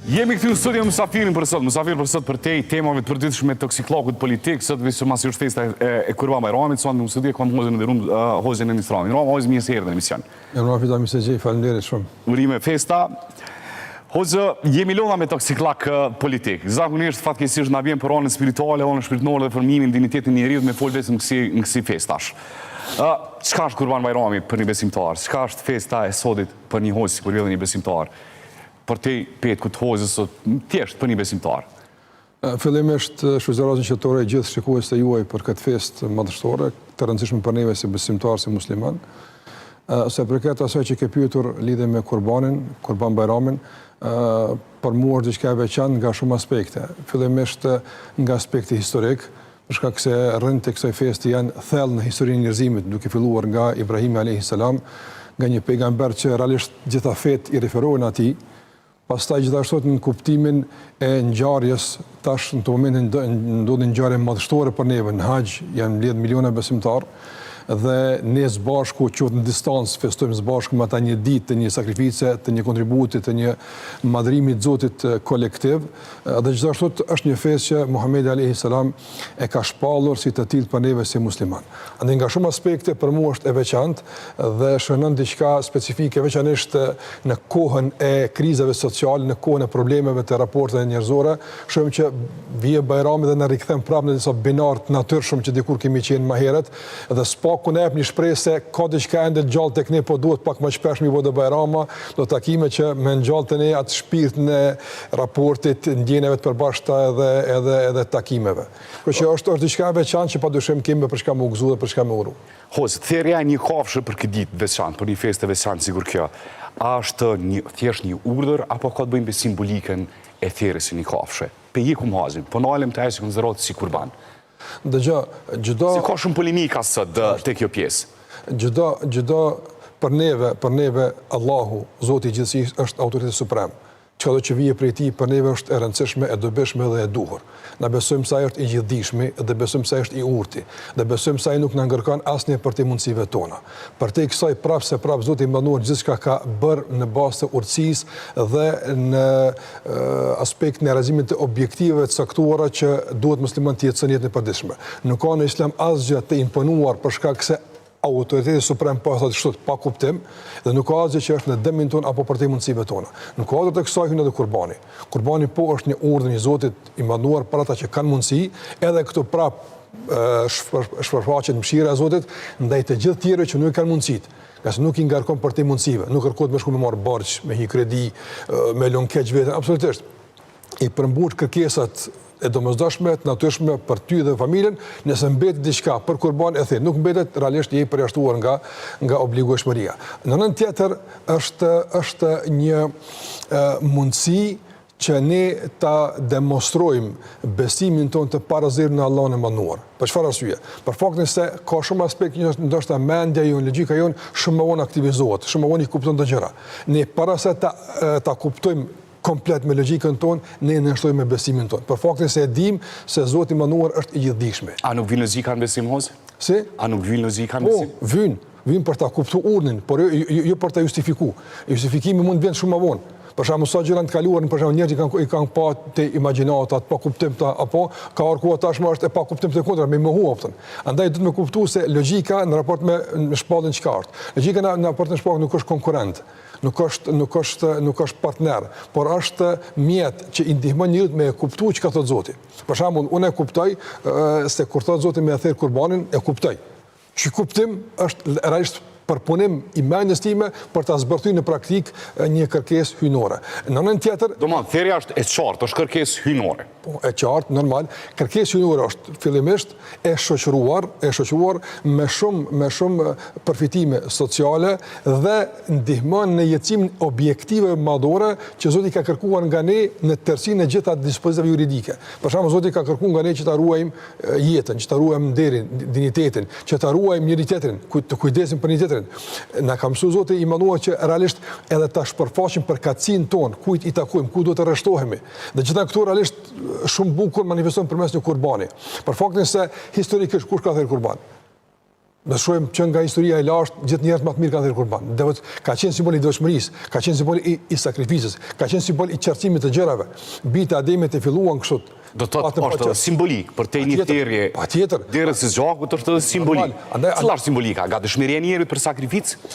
Jemi këtu në studio mysafirin për sot, mysafir për sot përtej temave të përditshme të toksiklakut politik, sot veç masi është festa e, e Kurban Bajramit, sot në studio kam hoxhën e nderum uh, hoxhën Enis Rami. Rama hoxhë mirë se erdhe në emision. Mirëmbrëma Fidan, mirë se gjej, faleminderit shumë. Urime festa. Hoxhë, jemi lodha me toksiklak politik. Zakonisht fatkeqësisht na vjen për anën spirituale, anën shpirtërore dhe formimin dinjitetin e njeriut me fol vetëm kësi në kësi festash. Ë, çka është Kurban Bajrami për një besimtar? Çka është festa e sotit për një hoxhë sikur ju dhe një besimtar? Përtej petkut të hoxhës, thjesht për një besimtar. Fillimisht, shfrytëzoj rastin që të uroj gjithë shikuesit e juaj për këtë festë madhështore, të rëndësishme për neve si besimtarë, si muslimanë. Sa i përket asaj që ke pyetur lidhje me Kurbanin, Kurban Bajramin, për mua është diçka e veçantë nga shumë aspekte. Fillimisht nga aspekti historik, për shkak se rrënjët e kësaj feste janë thellë në historinë e njerëzimit, duke filluar nga Ibrahimi alejhi selam, nga një pejgamber që realisht gjitha fetë i referohen atij, Pastaj gjithashtu në kuptimin e ngjarjes, tash në këto momente ndodh një ngjarje madhështore për neve, në Haxh janë mbledh miliona besimtarë dhe ne së bashku qoftë në distancë festojmë së bashku me ata një ditë të një sakrifice, të një kontributi, të një madhërimi të Zotit kolektiv dhe gjithashtu është një festë që Muhamedi alejhi selam e ka shpallur si të tillë për neve si muslimanë. Andaj nga shumë aspekte për mua është e veçantë dhe shënon diçka specifike veçanërisht në kohën e krizave sociale, në kohën e problemeve të raporteve njerëzore, shohim që vjen Bajrami dhe na rikthen prapë në disa binarë të natyrshëm që dikur kemi qenë më herët dhe së paku na jep një shpresë se ka diçka ende gjallë tek ne, po duhet pak më shpesh me i bo do Bajrama, do takime që me ngjall te ne atë shpirtin e raportit, ndjenjave të përbashkëta edhe edhe edhe takimeve. Kështu që është është diçka e veçantë që padyshim kemi për çka me u gëzu dhe për çka me uru. Hoxhë, therja e një kafshe për këtë ditë të veçantë, për një festë të veçantë sikur kjo, a është një thjesht një urdhër apo ka të bëjë me simbolikën e therjes së një kafshe? Pe hjekim haxhin, po nalem te ajo që konsiderohet si kurban. Dëgjo, çdo Se ka shumë polemika sot te kjo pjesë. Çdo çdo për neve, për neve Allahu, Zoti i gjithësisë është autoriteti suprem. Çkado që vije prej tij për neve është e rëndësishme, e dobishme dhe e duhur. Na besojmë se Ai është i Gjithëdijshmi dhe besojmë se Ai është i Urti dhe besojmë se Ai nuk na ngarkon asnjë përtej mundësive tona. Përtej kësaj prapë se prapë Zoti i Madhëruar gjithçka ka bërë në bazë të urtësisë dhe në aspektin e realizimit të objektivave të caktuara që duhet muslimani të jetësojë në jetën e përditshme. Nuk ka në Islam asgjë të imponuar për shkak se Autoriteti Suprem po e thotë kështu pa kuptim dhe nuk ka asgjë që është në dëmin tonë apo përtej mundësive tona. Në kuadër të kësaj hyn edhe kurbani. Kurbani po është një urdhër i Zotit i Madhëruar për ata që kanë mundësi, edhe këtu prap shpërfaqet mëshira e Zotit ndaj të gjithë tjerëve që nuk kanë mundësitë, ngase nuk i ngarkon përtej mundësive, nuk kërkohet me shku me marr borxh, me hi kredi, me lënë keq veten, absolutisht. i përmbush kërkesat e domosdoshme, të natyrshme për ty dhe familjen, nëse mbetet diçka për kurban e ther, nuk mbetet realisht je i përjashtuar nga nga obligueshmëria. Në anën tjetër është është një e, mundësi që ne ta demonstrojmë besimin tonë të parezervë në Allahun e Madhëruar. Për çfarë arsye? Për faktin se ka shumë aspekte që ndoshta mendja jonë, logjika jonë shumë më vonë aktivizohet, shumë më vonë i kupton do gjëra. Ne para se ta ta kuptojmë komplet me logjikën tonë, ne nënshtrojmë me besimin tonë. Për faktin se e dimë se Zoti i Madhëruar është i gjithëdijshmi. A nuk vyn logjika në besim hoxhë? Si? A nuk vyn logjika në po, besim? Po, vyn, vyn për ta kuptu urdhrin, por jo, jo, jo për ta justifiku. Justifikimi mund të vjen shumë më vonë. Për shembull, sa gjëra në të kaluarën, për shembull, njerëzit kanë i kanë pa të imagjinata, të pakuptimta, apo ka ardhur koha tashmë është e pakuptimtë e kundërta, me mohu kupton. Andaj duhet me kuptu se logjika në raport me me shpalljen çka është. Logjika në, në raport me shpalljen nuk është konkurrent. nuk është nuk është nuk është partner, por është mjet që i ndihmon njeriut me e kuptu çka thot Zoti. Për shembull, unë e kuptoj se kur thot Zoti me e ther kurbanin, e kuptoj. Ky kuptim është realisht përpunim i mendjes time për ta zbërthyer në praktikë një kërkesë hyjnore. Në anën tjetër, Domethënë, therja është e qartë, është kërkesë hyjnore. Po, e qartë, normal, kërkesë hyjnore është fillimisht e shoqëruar, e shoqëruar me shumë me shumë përfitime sociale dhe ndihmon në jetësimin e objektivave madhore që Zoti ka kërkuar nga ne në tërësinë e gjitha dispozitave juridike. Për shembull, Zoti ka kërkuar nga ne që ta ruajmë jetën, që ta ruajmë nderin, dinjitetin, që ta ruajmë njëri-tjetrin, të kujdesim për njëri-tjetrin. Na ka mësuar Zoti i madhëruar që realisht edhe ta shpërfaqim përkatësinë tonë, kujt i takojmë, ku duhet të rreshtohemi. Dhe gjitha këto realisht shumë bukur manifestohen përmes një kurbani. Për faktin se historikisht kush ka therë kurban? Ne shohim që nga historia e lashtë, gjithë njerëzit më të mirë kanë therë kurban. Devot, ka qenë simbol i devotshmërisë, ka qenë simbol i, i sakrificës, ka qenë simbol i qartësimit të gjërave. Bijtë e Ademit e filluan kështu. Do të thotë është edhe simbolik, përtej një therje. Patjetër. Derës së gjakut është edhe simbolik. Andaj cila është simbolika? Gatishmëria e njeriut për sakrificë?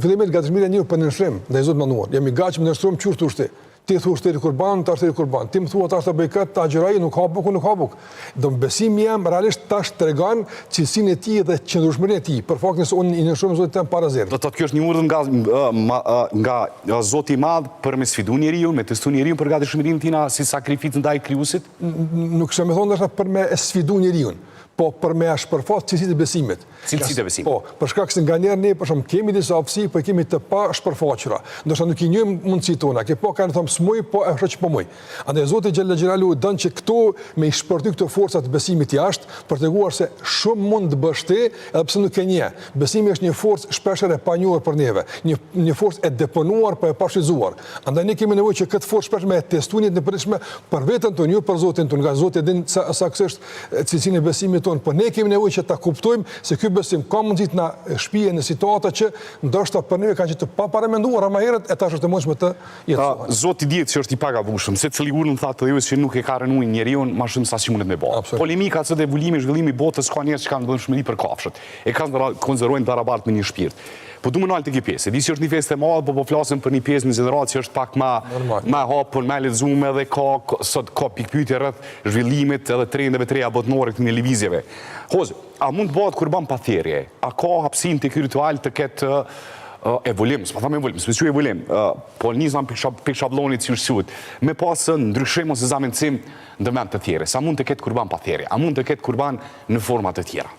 Fillimisht gatishmëria e njeriut për nënshtrim, ndaj Zotit të Madhëruar. Jam i gatshëm nënshtrim qysh thush ti. Ti thua theri kurban, tash theri kurban. Ti më thua tash të bëj këtë, ta agjëroj, nuk ha bukë, nuk ha bukë. Do besimi jem realisht tash tregon cilësinë e tij dhe qëndrueshmërinë e tij, për faktin se unë i nënshtrohem Zotit tem pa rezervë. Do të thotë kjo është një urdhër nga nga Zoti i Madh për me sfidu njeriun, me testu njeriun për gatishmërinë e tina si sakrificë ndaj Krijuesit? Nuk kisha me thonë ndoshta për me e sfidu njeriun, po për me ia shpërfaq cilësitë e besimit. Cilësitë e besimit. Po, për shkak se nganjëherë ne për shembull kemi disa aftësi, po i kemi të pashpërfaqura. Ndoshta nuk i njohim mundësitë tona. Ke po kanë thënë s'muj, po e shoh që po muj. Andaj Zoti xhelle xhelaluhu don që këto me i shpërthy këto forca të besimit jashtë, për të treguar se shumë mund të bësh ti, edhe pse nuk e njeh. Besimi është një forcë shpeshherë e panjohur për neve, një një forcë e deponuar po e pashfrytëzuar. Andaj ne kemi nevojë që këtë forcë shpesh me e testu në jetën e përditshme për veten tonë, jo për Zotin tonë, nga Zoti e din sa saktësisht cilësinë e besimit tonë, por ne kemi nevojë që ta kuptojmë se ky besim ka mundësi të na shpie në situata që ndoshta për ne kanë qenë të paparamenduara më herët e tash është e mundshme të jetësohen. Zoti dihet që është i pagabueshëm, secili urdhër thatë ju që nuk e ka rëndu njeriun më shumë sa që mundet me bë. Polemika sot evolimi, zhvillimi i botës ka njerëz që kanë dhembshmëri për kafshët. E kanë konsiderojnë barabartë me një shpirt. Po du me nalë te kjo pjesë. E di që është një festë e madhe, po po flasim për një pjesë në gjeneratë që është pak ma ma e hapur, ma e lexume dhe ka sot ka pikëpyetje rreth zhvillimit edhe trendeve të reja botnore këtyre lëvizjeve. Hoxhë, a mund të bëhet kurban pa therje? A ka hapësinë te ky ritual të ketë evolim, s'po them evolim, s'po quaj evolim, po nisna pik shabllonit si është quhet, me pas ndryshim ose zavendësim në vend të therjes. A mund të ketë kurban pa therje? A mund të ketë kurban në forma të tjera?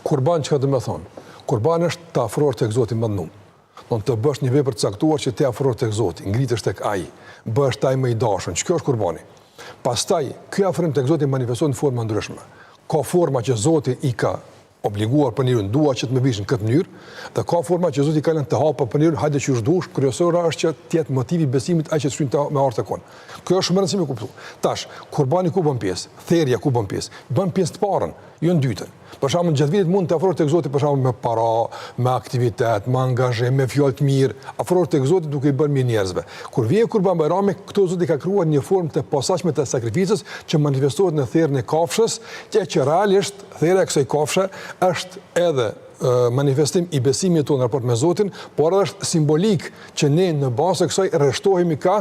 Kurban çka do me thonë? Kurban është të afrohesh tek Zoti i Madhnum. Do të bësh një vepër të caktuar që të afrohesh tek Zoti, ngritesh tek Ai, bëhesh te Ai më i dashur. Kjo është kurbani. Pastaj, ky afrim tek Zoti manifestohet në forma ndryshme. Ka forma që Zoti i ka obliguar për njeriun, dua që të më vish në këtë mënyrë, dhe ka forma që Zoti i ka lënë të hapur për njeriun, hajde qysh dush, kryesora është që të jetë motivi i besimit ai që të shtyn të me ardh tek unë. Kjo është shumë e rëndësishme me kuptu. Tash, kurbani ku bën pjesë? Therja ku bën pjesë? Bën pjesë të parën. Jo në dytën. Për shembull, gjatë vitit mund të afrohesh tek Zoti për shembull me para, me aktivitet, me angazhim, me fjalë të mirë, afrohesh tek Zoti duke i bërë mirë njerëzve. Kur vjen Kurban Bajrami, këtu Zoti ka krijuar një formë të posaçme të sakrificës që manifestohet në therjen e kafshës, që që realisht therja e kësaj kafshe është edhe manifestim i besimit tonë në raport me Zotin, por edhe është simbolik që ne në bazë të kësaj rreshtohemi ka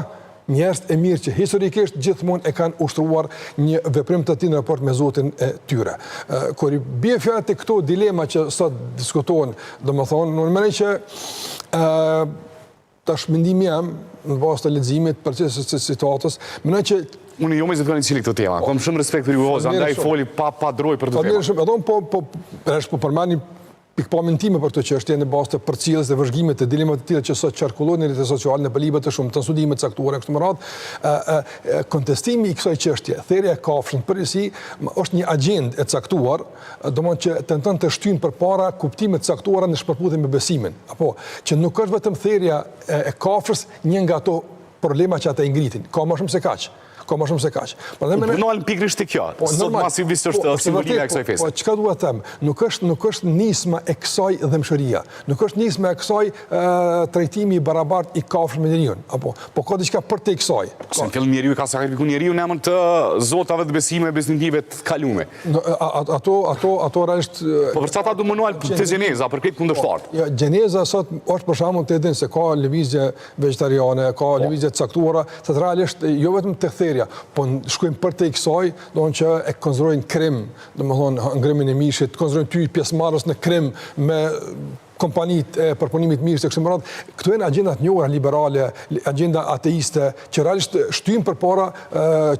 Njerëzit e mirë që historikisht gjithmonë e kanë ushtruar një veprim të tillë në raport me Zotin e tyre. Kur i bie fjala te këto dilema që sot diskutohen, domethënë, unë mendoj që ë tash mendimi jem në bazë të leximit për çështjen e situatës, mendoj që Unë jo me zë të cili këto tema. Kam shumë respekt për ju, andaj foli pa pa drojë për këto tema. Shumë, edhe unë po po po po përmendi Pikëpamjen time për këtë çështje në bazë të përcjelljes dhe vëzhgimit të dilemave të tilla që sot qarkullojnë në rrjetet sociale, nëpër libra të shumta, në studime të caktuara e kështu me radhë, ë ë kontestimi i kësaj çështje, therja e kafshës në përgjithësi është një agjendë e caktuar, domethënë që tenton të shtyjë përpara kuptime të caktuara në shpërputhje me besimin, apo që nuk është vetëm therja e, e kafshës një nga ato problema që ata i ngritin, ka më shumë se kaq. Ka më shumë se kaq. Prandaj më nalëm pikërisht te kjo. Po, Sot masivisht është po, simbolika e kësaj feste. Po çka dua të them? Nuk është nuk është nisma e kësaj dhembshuria. Nuk është nisma e kësaj trajtimi i barabartë i kafshës me njeriun. Apo po ka diçka përtej kësaj. Se në fillim njeriu ka sakrifikuar njeriun në emër të zotave të besimeve besnikëve të kalume. Ato ato ato realisht Po për çata du me u nal te gjeneza për këtë kundërshtar. Po, jo, gjeneza sot është për shembull ti e din se ka lëvizje vegetariane, ka po. lëvizje të caktuara, se realisht jo vetëm te therja, po shkojnë përtej kësaj, domethënë që e konsiderojnë krim, domethënë ngrënien e mishit, konsiderojnë ty pjesëmarrës në krim me kompanitë e përpunimit të mishit e kështu me radhë. Këto janë agjenda të njohura liberale, agjenda ateiste që realisht shtyjnë përpara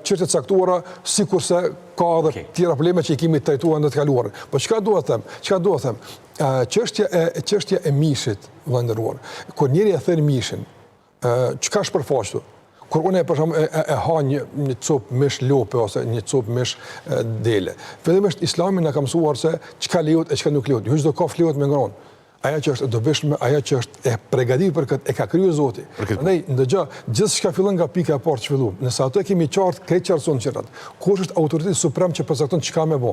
çështje të caktuara, sikurse ka edhe okay. tjera probleme që i kemi trajtuar në të kaluarën. Po çka dua të them? Çka dua të them? Çështja e çështja e mishit, vëlla i nderuar. Kur njeri e ther mishin, ë çka shpërfaq këtu? Kur unë për shembull e, e, e ha një një copë mish lope ose një copë mish e, dele. Fillimisht Islami na ka mësuar se çka lejohet e çka nuk lejohet. Jo çdo kafshë lejohet me ngronë. Ajo që është e dobishme, ajo që është e përgatitur për këtë e ka kriju Zoti. Prandaj ndëgjo, gjithçka fillon nga pika e parë që filluam. Nëse ato e kemi qartë, krejt qartësohen gjërat. Kush është autoriteti suprem që përcakton çka me bë?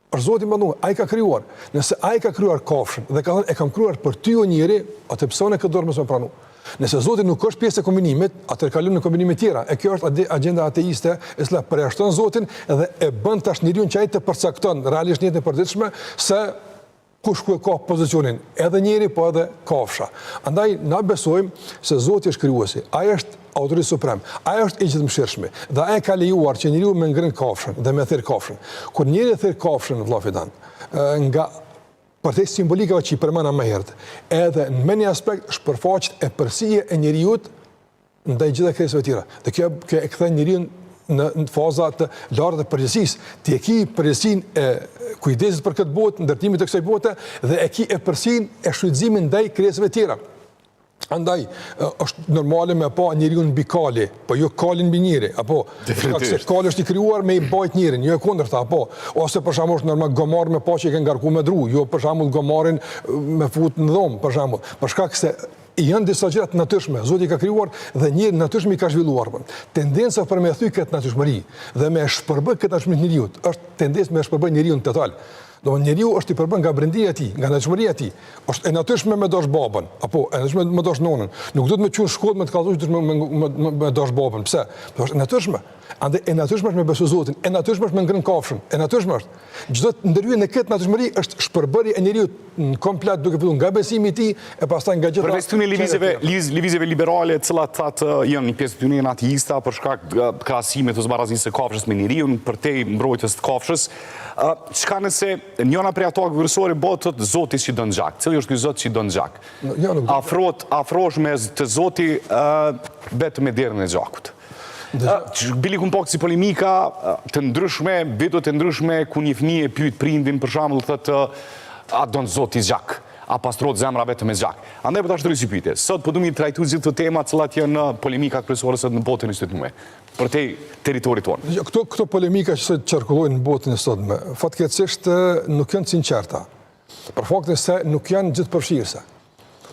Është Zoti i Madhëruar, ai ka krijuar. Nëse ai ka krijuar kafshën dhe ka thënë e kam krijuar për ty o njeri, atëherë pse unë këtë dorë mos me pranu? Nëse Zoti nuk është pjesë e kombinimit, atëherë kalojmë në kombinime tjera. E kjo është agjenda ateiste, e cila përjashton Zotin dhe e bën tash njeriun që ai të përcakton realisht në jetën e përditshme se kush ku e ka pozicionin, edhe njeri, po edhe kafsha. Andaj, na besojmë se Zoti është krijuesi, ai është autori suprem, ai është i gjithëmëshirshmi, dhe ai ka lejuar që njeriu me ngrënë kafshën dhe me therë kafshën. Kur njeriu e therr kafshën, vëlla Fidan, nga përtej simbolikave që i përmenda më herët, edhe në një aspekt shpërfaqet epërsia e njeriut ndaj gjitha krijesave tjera. Dhe kjo kjo e kthen njeriun në, në faza të larta të përgjegjësisë. Ti e ki përgjegjësinë e kujdesit për këtë botë, ndërtimit të kësaj bote dhe e ki epërsinë e shfrytëzimit ndaj krijesave tjera. Andaj është normale me pa njeriun mbi kali, po jo kalin mbi njeri, apo se kali është i krijuar me i bajt njerin, jo e kundërta, apo ose për shembull është normal gomar me pa që e ke ngarku me dru, jo për shembull gomarin me fut në dhomë, për shembull, për shkak se Janë disa gjëra të natyrshme, Zoti i ka krijuar dhe njeriu natyrshëm i ka zhvilluar. Po. Tendenca për me thy këtë natyrshmëri dhe me shpërbë këtë natyrshmëri të njeriut, është tendencë me shpërbë njeriun total. Do njeriu është i përbërë nga brendia e tij, nga natyrshmëria e tij. Është e natyrshme me dash babën, apo e natyrshme me dash nonën. Nuk duhet me çu në shkollë me të kallëzu duhet me me me, me, me dash babën. Pse? Po është e natyrshme. Andaj e natyrshme është me besu Zotin, e natyrshme është me ngrënë kafshën, e natyrshme është. Çdo ndërhyrje në këtë natyrshmëri është shpërbërje e njeriut në komplet duke filluar nga besimi i tij e pastaj nga gjitha Përveç këtyre lëvizjeve, lëvizjeve liberale, të cilat thatë janë një pjesë të tyre janë ateista për shkak të krahasimit ose barazisë së kafshës me njeriun, përtej mbrojtjes të kafshës, çka nëse njëra prej ato kryesore bëhet thotë Zoti s'i don gjak. Cili është ky Zot që don gjak? Jo, nuk Afrohet, afrohesh me te Zoti vetëm me derën e gjakut. Bile kum pa si polemika të ndryshme, video të ndryshme, ku një fëmijë e pyet prindin, për shembull, thotë a don Zoti gjak, a pastrohet zemra vetëm me gjak. Andaj po ta shtroj si pyetje. Sot po du mi trajtu gjithë këto tema, të cilat janë polemikat kryesore sot në botën e sotme, përtej territorit tonë. Këto këto polemika që sot qarkullojnë në botën e sotme, fatkeqësisht nuk janë të sinqerta. Për faktin se nuk janë gjithëpërfshirëse.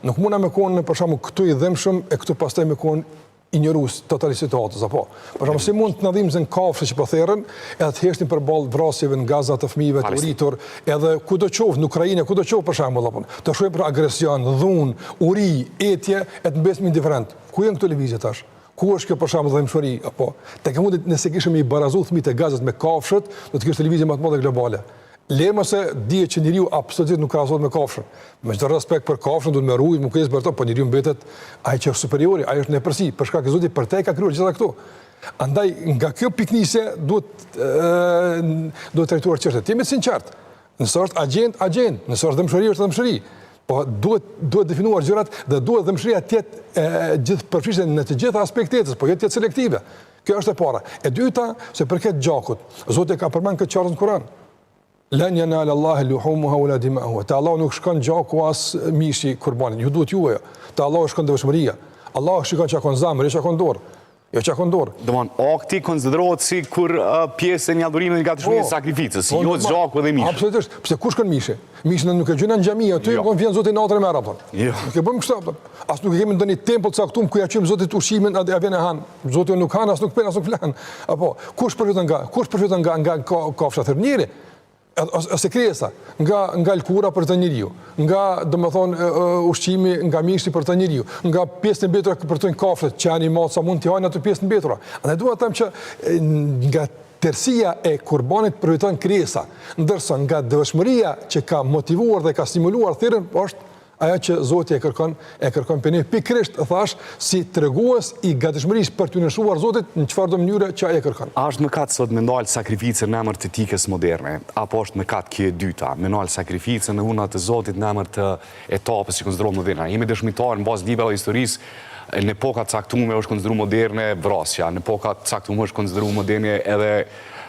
Nuk mund me konë për shembull këtu i dhembshëm e këtu pastaj me konë injorues total i situatës, apo? Për shembull, si mund të na dhimbsen kafshët që po theren, edhe të heshtim përballë vrasjeve në Gaza të fëmijëve të uritur, edhe kudo qoftë në Ukrainë, kudo qoftë për shembull, apo? Të shohim për agresion, dhunë, uri, etje, e të mbesim indiferent. Ku janë këto lëvizje tash? Ku është kjo për shembull dhembshuri, apo? Tek e fundit nëse kishim i barazu fëmijët e Gazës me kafshët, do të kishte lëvizje më të madhe globale. Le më se dihet që njeriu absolutisht nuk krahasohet me kafshën. Me çdo respekt për kafshën, duhet me rujt, me kujdes për to, po njeriu mbetet ai që është superiori, ai është në epërsi, për shkak se Zoti për te ka krijuar gjitha këto. Andaj nga kjo pikënisje duhet duhet trajtuar çështjet. Të jemi të sinqertë. Nëse është agjendë, agjendë, nëse është dhembshuri, është dhembshuri. Po duhet duhet definuar gjërat dhe duhet dhembshuria të jetë gjithëpërfshirëse në të gjitha aspektet e jetës, po jo të jetë selektive. Kjo është e para. E dyta, sa i përket gjakut, Zoti e ka përmend këtë qartë në Kur'an. Len jenale Allahe luhumuha ue la dimauha. Te Allahu nuk shkon gjaku as mishi i kurbanit. Ju duhet juve. Te Allahu shkon devotshmëria. Allahu shikon çka ka n'zemër, jo çka ka n'dorë. Jo çka ka n'dorë. Domthon, akti konsiderohet sikur pjesë e një adhurimi dhe gatishmërisë po, sakrificës, po, jo gjaku dhe mishi. Absolutisht. Pse ku shkon mishi? Mishin nuk e gjujmë në xhami aty, jo. vjen Zoti natën e merr apo. Jo. Nuk e bëjmë kështu apo. As nuk e kemi ndonjë tempull të caktuar ku ja çojmë Zotit ushqimin, a vjen e han. Zoti nuk han, as nuk pin, as nuk flen. Apo kush përfiton nga, kush përfiton nga nga kafsha thërr njeri? Ose krijesa, nga nga lëkura përfiton njeriu, nga domethënë ushqimi nga mishi përfiton njeriu, nga pjesët e mbetura përfitojnë kafshët që janë maca mund t'i hajnë ato pjesë të mbetura. Andaj dua të them që nga tërësia e kurbanit përfiton krijesa, ndërsa nga devotshmëria që ka motivuar dhe ka stimuluar therjen është ajo që Zoti e kërkon, e kërkon prej nesh pikërisht thash si tregues i gatishmërisë për t'iu nënshtruar Zotit në çfarëdo mënyre që ai e kërkon. A është mëkat sot me ndalë sakrificën në emër të etikës moderne, apo është mëkat kjo e dyta, me ndalë sakrificën në urdhnat e Zotit në emër të etapës që konsiderohet moderne? Jemi dëshmitarë në bazë të librave të historisë, në epoka të caktume është konsideruar moderne vrasja, në epoka të caktume është konsideruar moderne edhe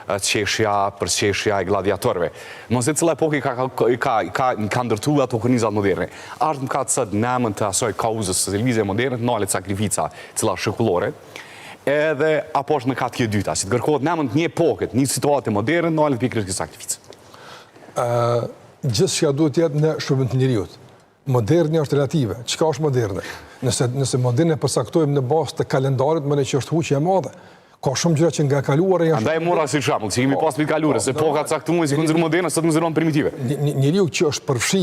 qeshja, përqeshja e gladiatorëve. Në secila epokë ka ka ka ka ndërtuar ato kornizat moderne. A është mëkat sot në emër të asaj kauzës së lëvizjes moderne të ndalet sakrifica, e cila është shekullore, edhe apo është mëkat kjo e dyta, si të kërkohet në emër të një epoke, të një situate moderne, ndalet pikërisht kjo sakrificë. Ë gjithçka duhet të jetë në shërbim të njeriut. Modernia është relative. Çka është moderne? Nëse nëse moderne e përcaktojmë në bazë të kalendarit, më që është huqje e madhe. Ka shumë gjëra që nga e kaluara janë Andaj e mora si shembull, që kemi po, pas me të kaluarën, se po, epoka caktuar si konsiderohen moderne, sot konsiderohen primitive. Njeriu që është përfshi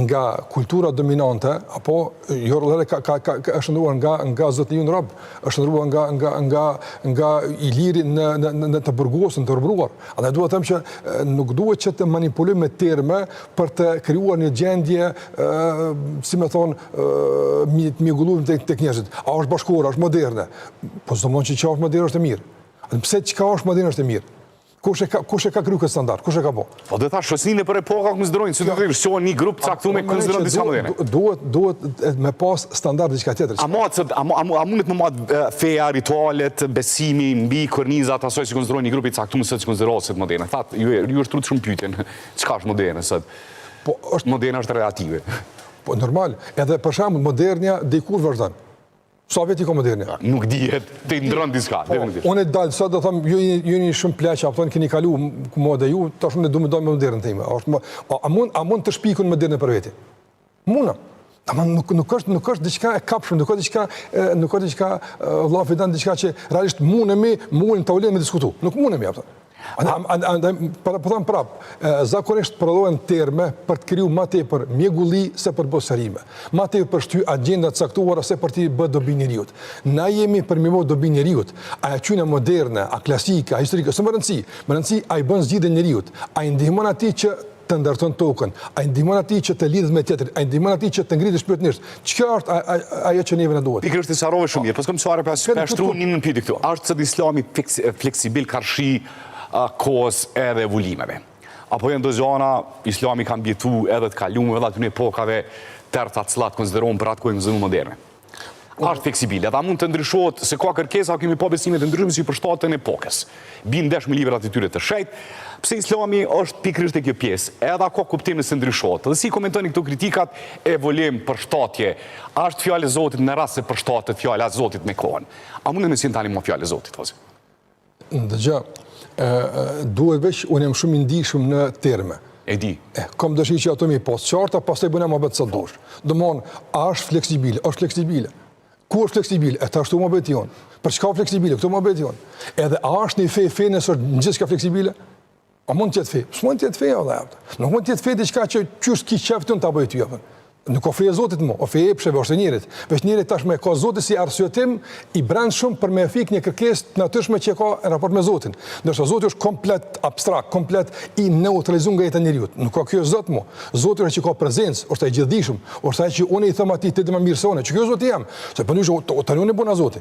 nga kultura dominante, apo jo rrallëherë ka ka ka, ka është ndruar nga nga zotëriu në rob, është ndruar nga nga nga nga i liri në në në, në të burgosur, në të robëruar. Andaj dua të them që nuk duhet që të manipulojmë me terme për të krijuar një gjendje ë si me thonë ë mjegulluar tek tek njerëzit. A është bashkëkohore, është moderne? Po s'do me thonë që çka është moderne është e mirë. A pse çka është moderne është e mirë? Kush e ka kush e ka kriju këtë standard? Kush e ka bo? Po do ta shohim nëpër epoka konsiderojnë, si do të thosh, shohin një grup caktuar me konsideron diçka moderne. Duhet duhet me pas standard diçka tjetër. A mat a a a mundet me mat feja, ritualet, besimi mbi kornizat asaj që konsiderojnë një grup i caktuar sot që konsiderohet sot moderne. Thatë, ju ju është shumë pyetjen, çka është moderne sot? Po është moderne është relative. Po normal, edhe për shembull modernia dikur vazhdon. Sa vjet i ka modernia? Nuk dihet, të ndron diçka, po, definitivisht. Unë dal sot do them ju jeni ju jeni shumë pleq, apo keni kalu modë ju, tash unë du me dal me modernën time. A është më, a, a mund a mund të shpikun modernën për veti? Muna. Ama nuk nuk është nuk është diçka e kapshme, nuk është diçka nuk është diçka vëlla Fidan diçka që realisht mundemi, mundemi në tavolinë me diskutu. Nuk mundemi apo. Andaj, po po them prap, zakonisht prodhohen terme për të kriju ma tepër mjegulli se për të bërë sqarime. Ma tepër për shty agjenda të caktuara se për t'i bërë dobi njeriut. Na jemi për m'i bë dobi njeriut. A e qujna moderne, a klasike, a historike, s'është me rëndësi. Me rëndësi a i bën zgjidhje njeriut, a i ndihmon atij që të ndërton tokën, a i ndihmon atij që të lidhet me tjetrin, a i ndihmon atij që të ngritet shpirtërisht. Çka është ajo që neve na duhet? Pikërisht e sqarove shumë mirë, po s'kam çare pa pa shtru një në pyetje këtu. A është sot Islami fleksibil karshi kohës edhe evolimeve? Apo janë do gjana, Islami ka mbijetu edhe të kalume edhe atyne epokave tërë të cilat konsiderohen për atë kohë konsiderohen moderne. A është fleksibile, dhe a mund të ndryshohet se ka kërkesa, kemi pa besime të ndryshme që i përshtaten epokës. Bien ndesh me librat e tyre të shenjtë, pse Islami është pikërisht te kjo pjesë, edhe a ka kuptim nëse ndryshohet. Dhe si komentoni këto kritikat, evolim, përshtatje, a është fjalë e Zotit në rast se përshtatet fjala e Zotit me kohën? A mundet me qenë tani më fjalë e Zotit, hoxhë? Dëgjo, duhet veç, unë jam shumë i ndjeshëm në terme. E di. E, kam dëshirë që ato me i pas qarta, pastaj bëjmë muhabet sa dush. Domthon, a është fleksibile? Është fleksibile. Ku është fleksibile? E tash këtu muhabeti jonë. Për çka fleksibile? Këtu muhabeti jonë. Edhe a është një fe fe nëse është në gjithçka fleksibile? A mund të jetë fe? S'mund të jetë fe vëlla. Nuk mund të jetë fe diçka që qysh ki qejf ti ta bëj ty apo. Nuk o fe e Zotit mo, o fe e epsheve, është e njerit. Veç njeri tashmë e ka Zotin si arsyetim i brendshëm për me fik një kërkesë të natyrshme që e ka në raport me Zotin. Ndërsa Zoti është komplet abstrakt, komplet i neutralizuar nga jeta e njeriut. Nuk ka kjo Zot mo. Zoti është që ka prezencë, është ai i gjithdijshëm, është ai që unë i them atij ti di më mirë se unë, që kjo Zoti jem. Se po ndryshe tani unë e bona Zoti.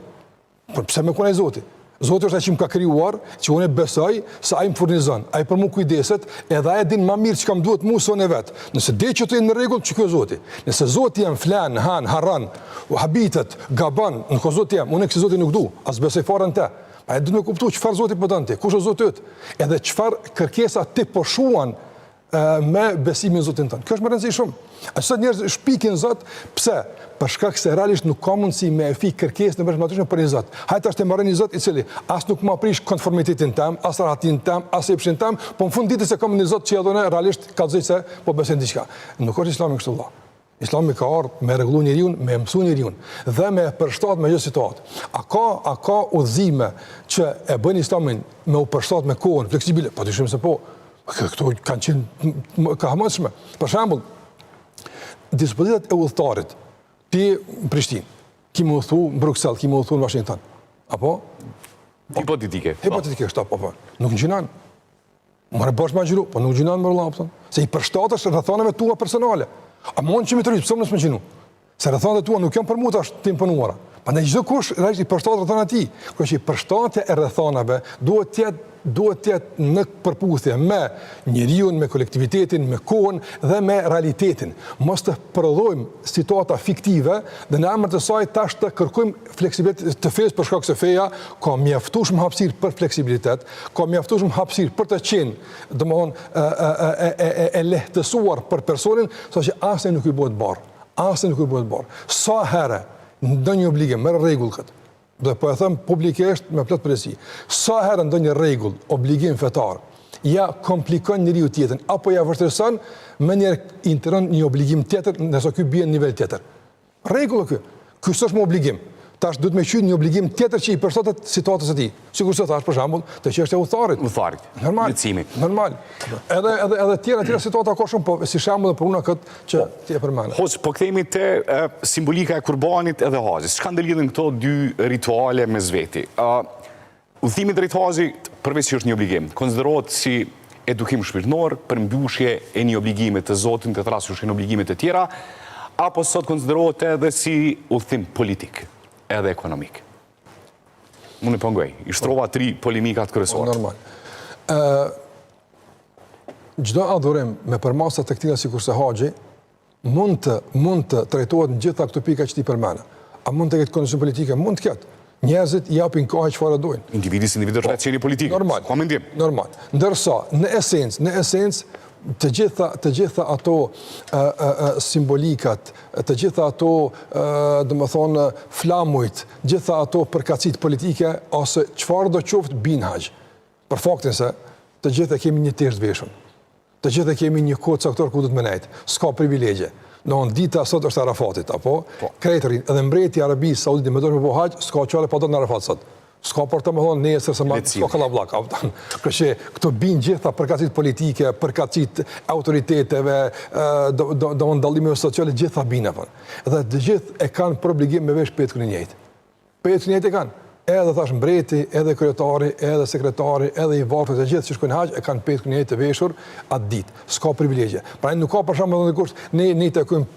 Por pse me kon ai Zoti? Zoti është ai që më ka krijuar, që unë besoj se ai më furnizon, ai për mua kujdeset, edhe ai e din më mirë çka më duhet mua se unë vet. Nëse di që të jenë në rregull, qiky Zoti. Nëse Zoti jem flen, han, harron, u habitet, gabon, nuk o Zoti jem, unë kësi Zoti nuk du, as besoj fare në te. Pa e du me kuptu çfarë Zoti po don ti, kush është Zoti yt, edhe çfarë kërkesa ti po shuan me besimin në Zotin tënd. Kjo është me rëndësi shumë. A sot njerëz shpikin Zot, pse? Për shkak se realisht nuk ka mundësi me e fik kërkesën e brendshme për një Zot. Hajt tash të marr një Zot i cili as nuk ma prish konformitetin tem, as rahatin tem, as epshin tem, po në fund ditës e kam një Zot që edhe unë realisht kallzoj se po besoj diçka. Nuk është Islami kështu vëlla. Islami ka ardhur me rregullu njeriun, me mësu njeriun dhe me e përshtat me çdo situatë. A ka a ka udhëzime që e bëjnë Islamin me u përshtat me kohën fleksibile? Pa dyshim se po. Këto kanë qenë kahmotshme. Për shembull, dispozitat e udhëtarit, ti në Prishtinë, ki me udhëtu në Bruksel, ki me udhëtu në Washington. Apo? Hipotetike. Hipotetikisht, apo, po. Nuk ngjynon. More bash me agjëru, po nuk ngjynon more vëlla, po. Se i përshtatesh rrethanave tua personale. A mund që më të pse mos me ngjynu? Se rrethanat tua nuk janë për mua tash të imponuara. Prandaj çdokush realisht i përshtatet rrethanave të tij. Kështu që përshtatja e rrethanave duhet të jetë duhet të jetë në përputhje me njeriun, me kolektivitetin, me kohën dhe me realitetin. Mos të prodhojmë situata fiktive dhe në emër të saj tash të kërkojmë fleksibilitet të fesë për shkak se feja ka mjaftueshëm hapësirë për fleksibilitet, ka mjaftueshëm hapësirë për të qenë, domthon e e e e e e lehtësuar për personin, saqë asnjë nuk i bëhet barrë. Asnjë nuk i bëhet barrë. Sa herë ndonjë obligim, merr rregull këtë. Dhe po e them publikisht me plot përgjegjësi. Sa herë ndonjë rregull, obligim fetar, ja komplikon njeriut jetën apo ja vështirëson, menjëherë integron një obligim tjetër, ndërsa ky bie në nivel tjetër. Rregull ky. Ky s'është më obligim. Tash duhet me kqyr një obligim tjetër që i përshtatet situatës së tij. Sikurse thash për shembull, te çështja e udhëtarit. Udhëtarit. Normal. Lehtësimit. Normal. Edhe edhe edhe tjera tjera situata ka shumë, po si shembull e përmenda këtë që po. ti e përmende. Hoxhë, po kthehemi te e, simbolika e kurbanit edhe haxhit. Çka ndërlidhen këto dy rituale mes veti? Ë Udhëtimi drejt haxhit, përveç që është një obligim, konsiderohet si edukim shpirtnor, përmbushje e një obligimi të Zotit, në këtë rast që janë obligimet e tjera, apo sot konsiderohet edhe si udhëtim politik, edhe ekonomik. Unë po ngoj, i shtrova tri polemikat kryesore. Po, normal. Ë çdo adhurim me përmasa të këtilla sikurse haxhi, mund të mund të trajtohet në gjitha këto pika që ti përmende. A mund të ketë konotacion politike? Mund të ketë. Njerëzit i japin kahje çfarë dojnë. Individi si individ është po, vetë qenie politike. Normal. Ka mendim. Normal. Ndërsa në esencë, në esencë të gjitha të gjitha ato ë ë ë simbolikat, të gjitha ato ë domethënë flamujt, gjitha ato përkatësitë politike ose çfarëdo qoftë bin n'haxh. Për faktin se të gjithë e kemi një teshë të veshun. Të gjithë e kemi një kohë të caktuar ku duhet me nejt. S'ka privilegje. Domethënë dita sot është Arafatit, apo? Po. Krejt rrinë, edhe mbreti i Arabisë Saudite me dashtë me bo haxh, s'ka çare pa dalë në Arafat sot. S'ka për të me thonë nesër se ma s'ka kallabllak, apo? Kështu që këto bin gjitha përkatësitë politike, përkatësitë e autoriteteve, do do do dallimeve sociale gjitha bin apo. Dhe të gjithë e kanë për obligim me vesh petkun e njëjtë. Petkun e njëjtë e kanë. Edhe thash mbreti, edhe kryetari, edhe sekretari, edhe i varfri, të gjithë që shkojnë haxh e kanë petkun e njëjtë të veshur atë ditë. S'ka privilegje. Pra nuk ka për shembull edhe dikush, ne ne i takojmë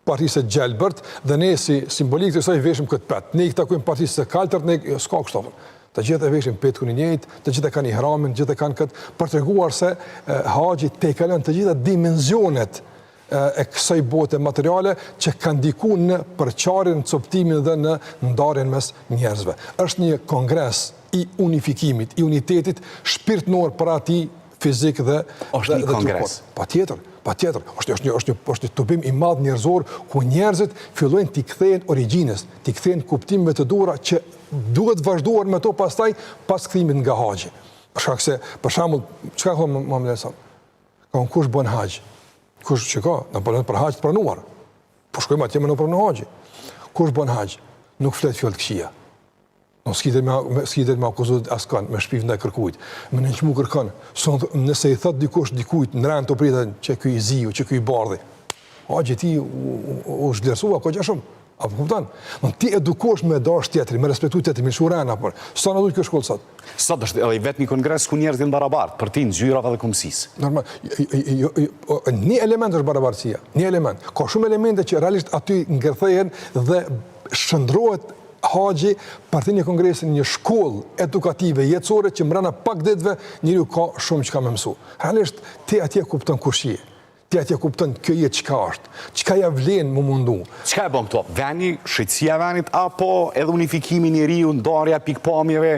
partisë së gjelbërt dhe ne si simbolikë të saj veshim këtë petk. Ne i takojmë partisë së kaltërt, ne jo, s'ka kështu. Të gjithë e veshim petkun e njëjtë, të gjithë e kanë ihramin, të gjithë e kanë këtë për të treguar se haxhi tejkalon të gjitha dimensionet e kësaj bote materiale që ka ndiku në përçarjen, në copëtimin dhe në ndarjen mes njerëzve. Është një kongres i unifikimit, i unitetit shpirtnor për atij fizik dhe është një kongres. Patjetër, patjetër, është është një është një është një tubim i madh njerëzor ku njerëzit fillojnë t'i kthehen origjinës, t'i kthehen kuptimeve të duhura që duhet vazhduar me to pastaj pas kthimit nga haxhi. Për shkak se, për shembull, çka ka thënë Muhamedi sallallahu alajhi wasallam? Ka thënë kush bën haxh? Kush që ka, na po për haxh të pranuar. Po shkojmë atje me na pranu haxhi. Kush bën haxh? Nuk flet fjalë të këqija. Nuk s'ki me, me s'ki me akuzu askënd, me shpif ndaj kërkujt, me nënçmu kërkon. Son, nëse i thot dikush dikujt në rend të pritën që ky i ziu, që ky i bardhi. Haxhi i tij u, u, u zhvlerësua goxha shumë. A po kupton? Më ti edukohesh me dash tjetrin, me respektu tjetrin, me lshu ren apo. Sa na duhet kjo shkollë sot? Sot është edhe i vetmi kongres ku njerëzit janë barabartë, përtej ngjyrave dhe kombësisë. Normal, jo, jo, jo, një element është barabartësia, një element. Ka shumë elemente që realisht aty ngërthehen dhe shndërrohet haxhi përtej një kongresi në një shkollë edukative jetësore që mbrenda pak ditëve njeriu ka shumë çka me mësu. Realisht ti atje kupton kush je. Ti atje kupton kjo jetë çka është, çka ja vlen m'u mundu. Çka e bën këto? Veni, shëtësia e venit apo edhe unifikimi i njeriut, ndarja e pikëpamjeve,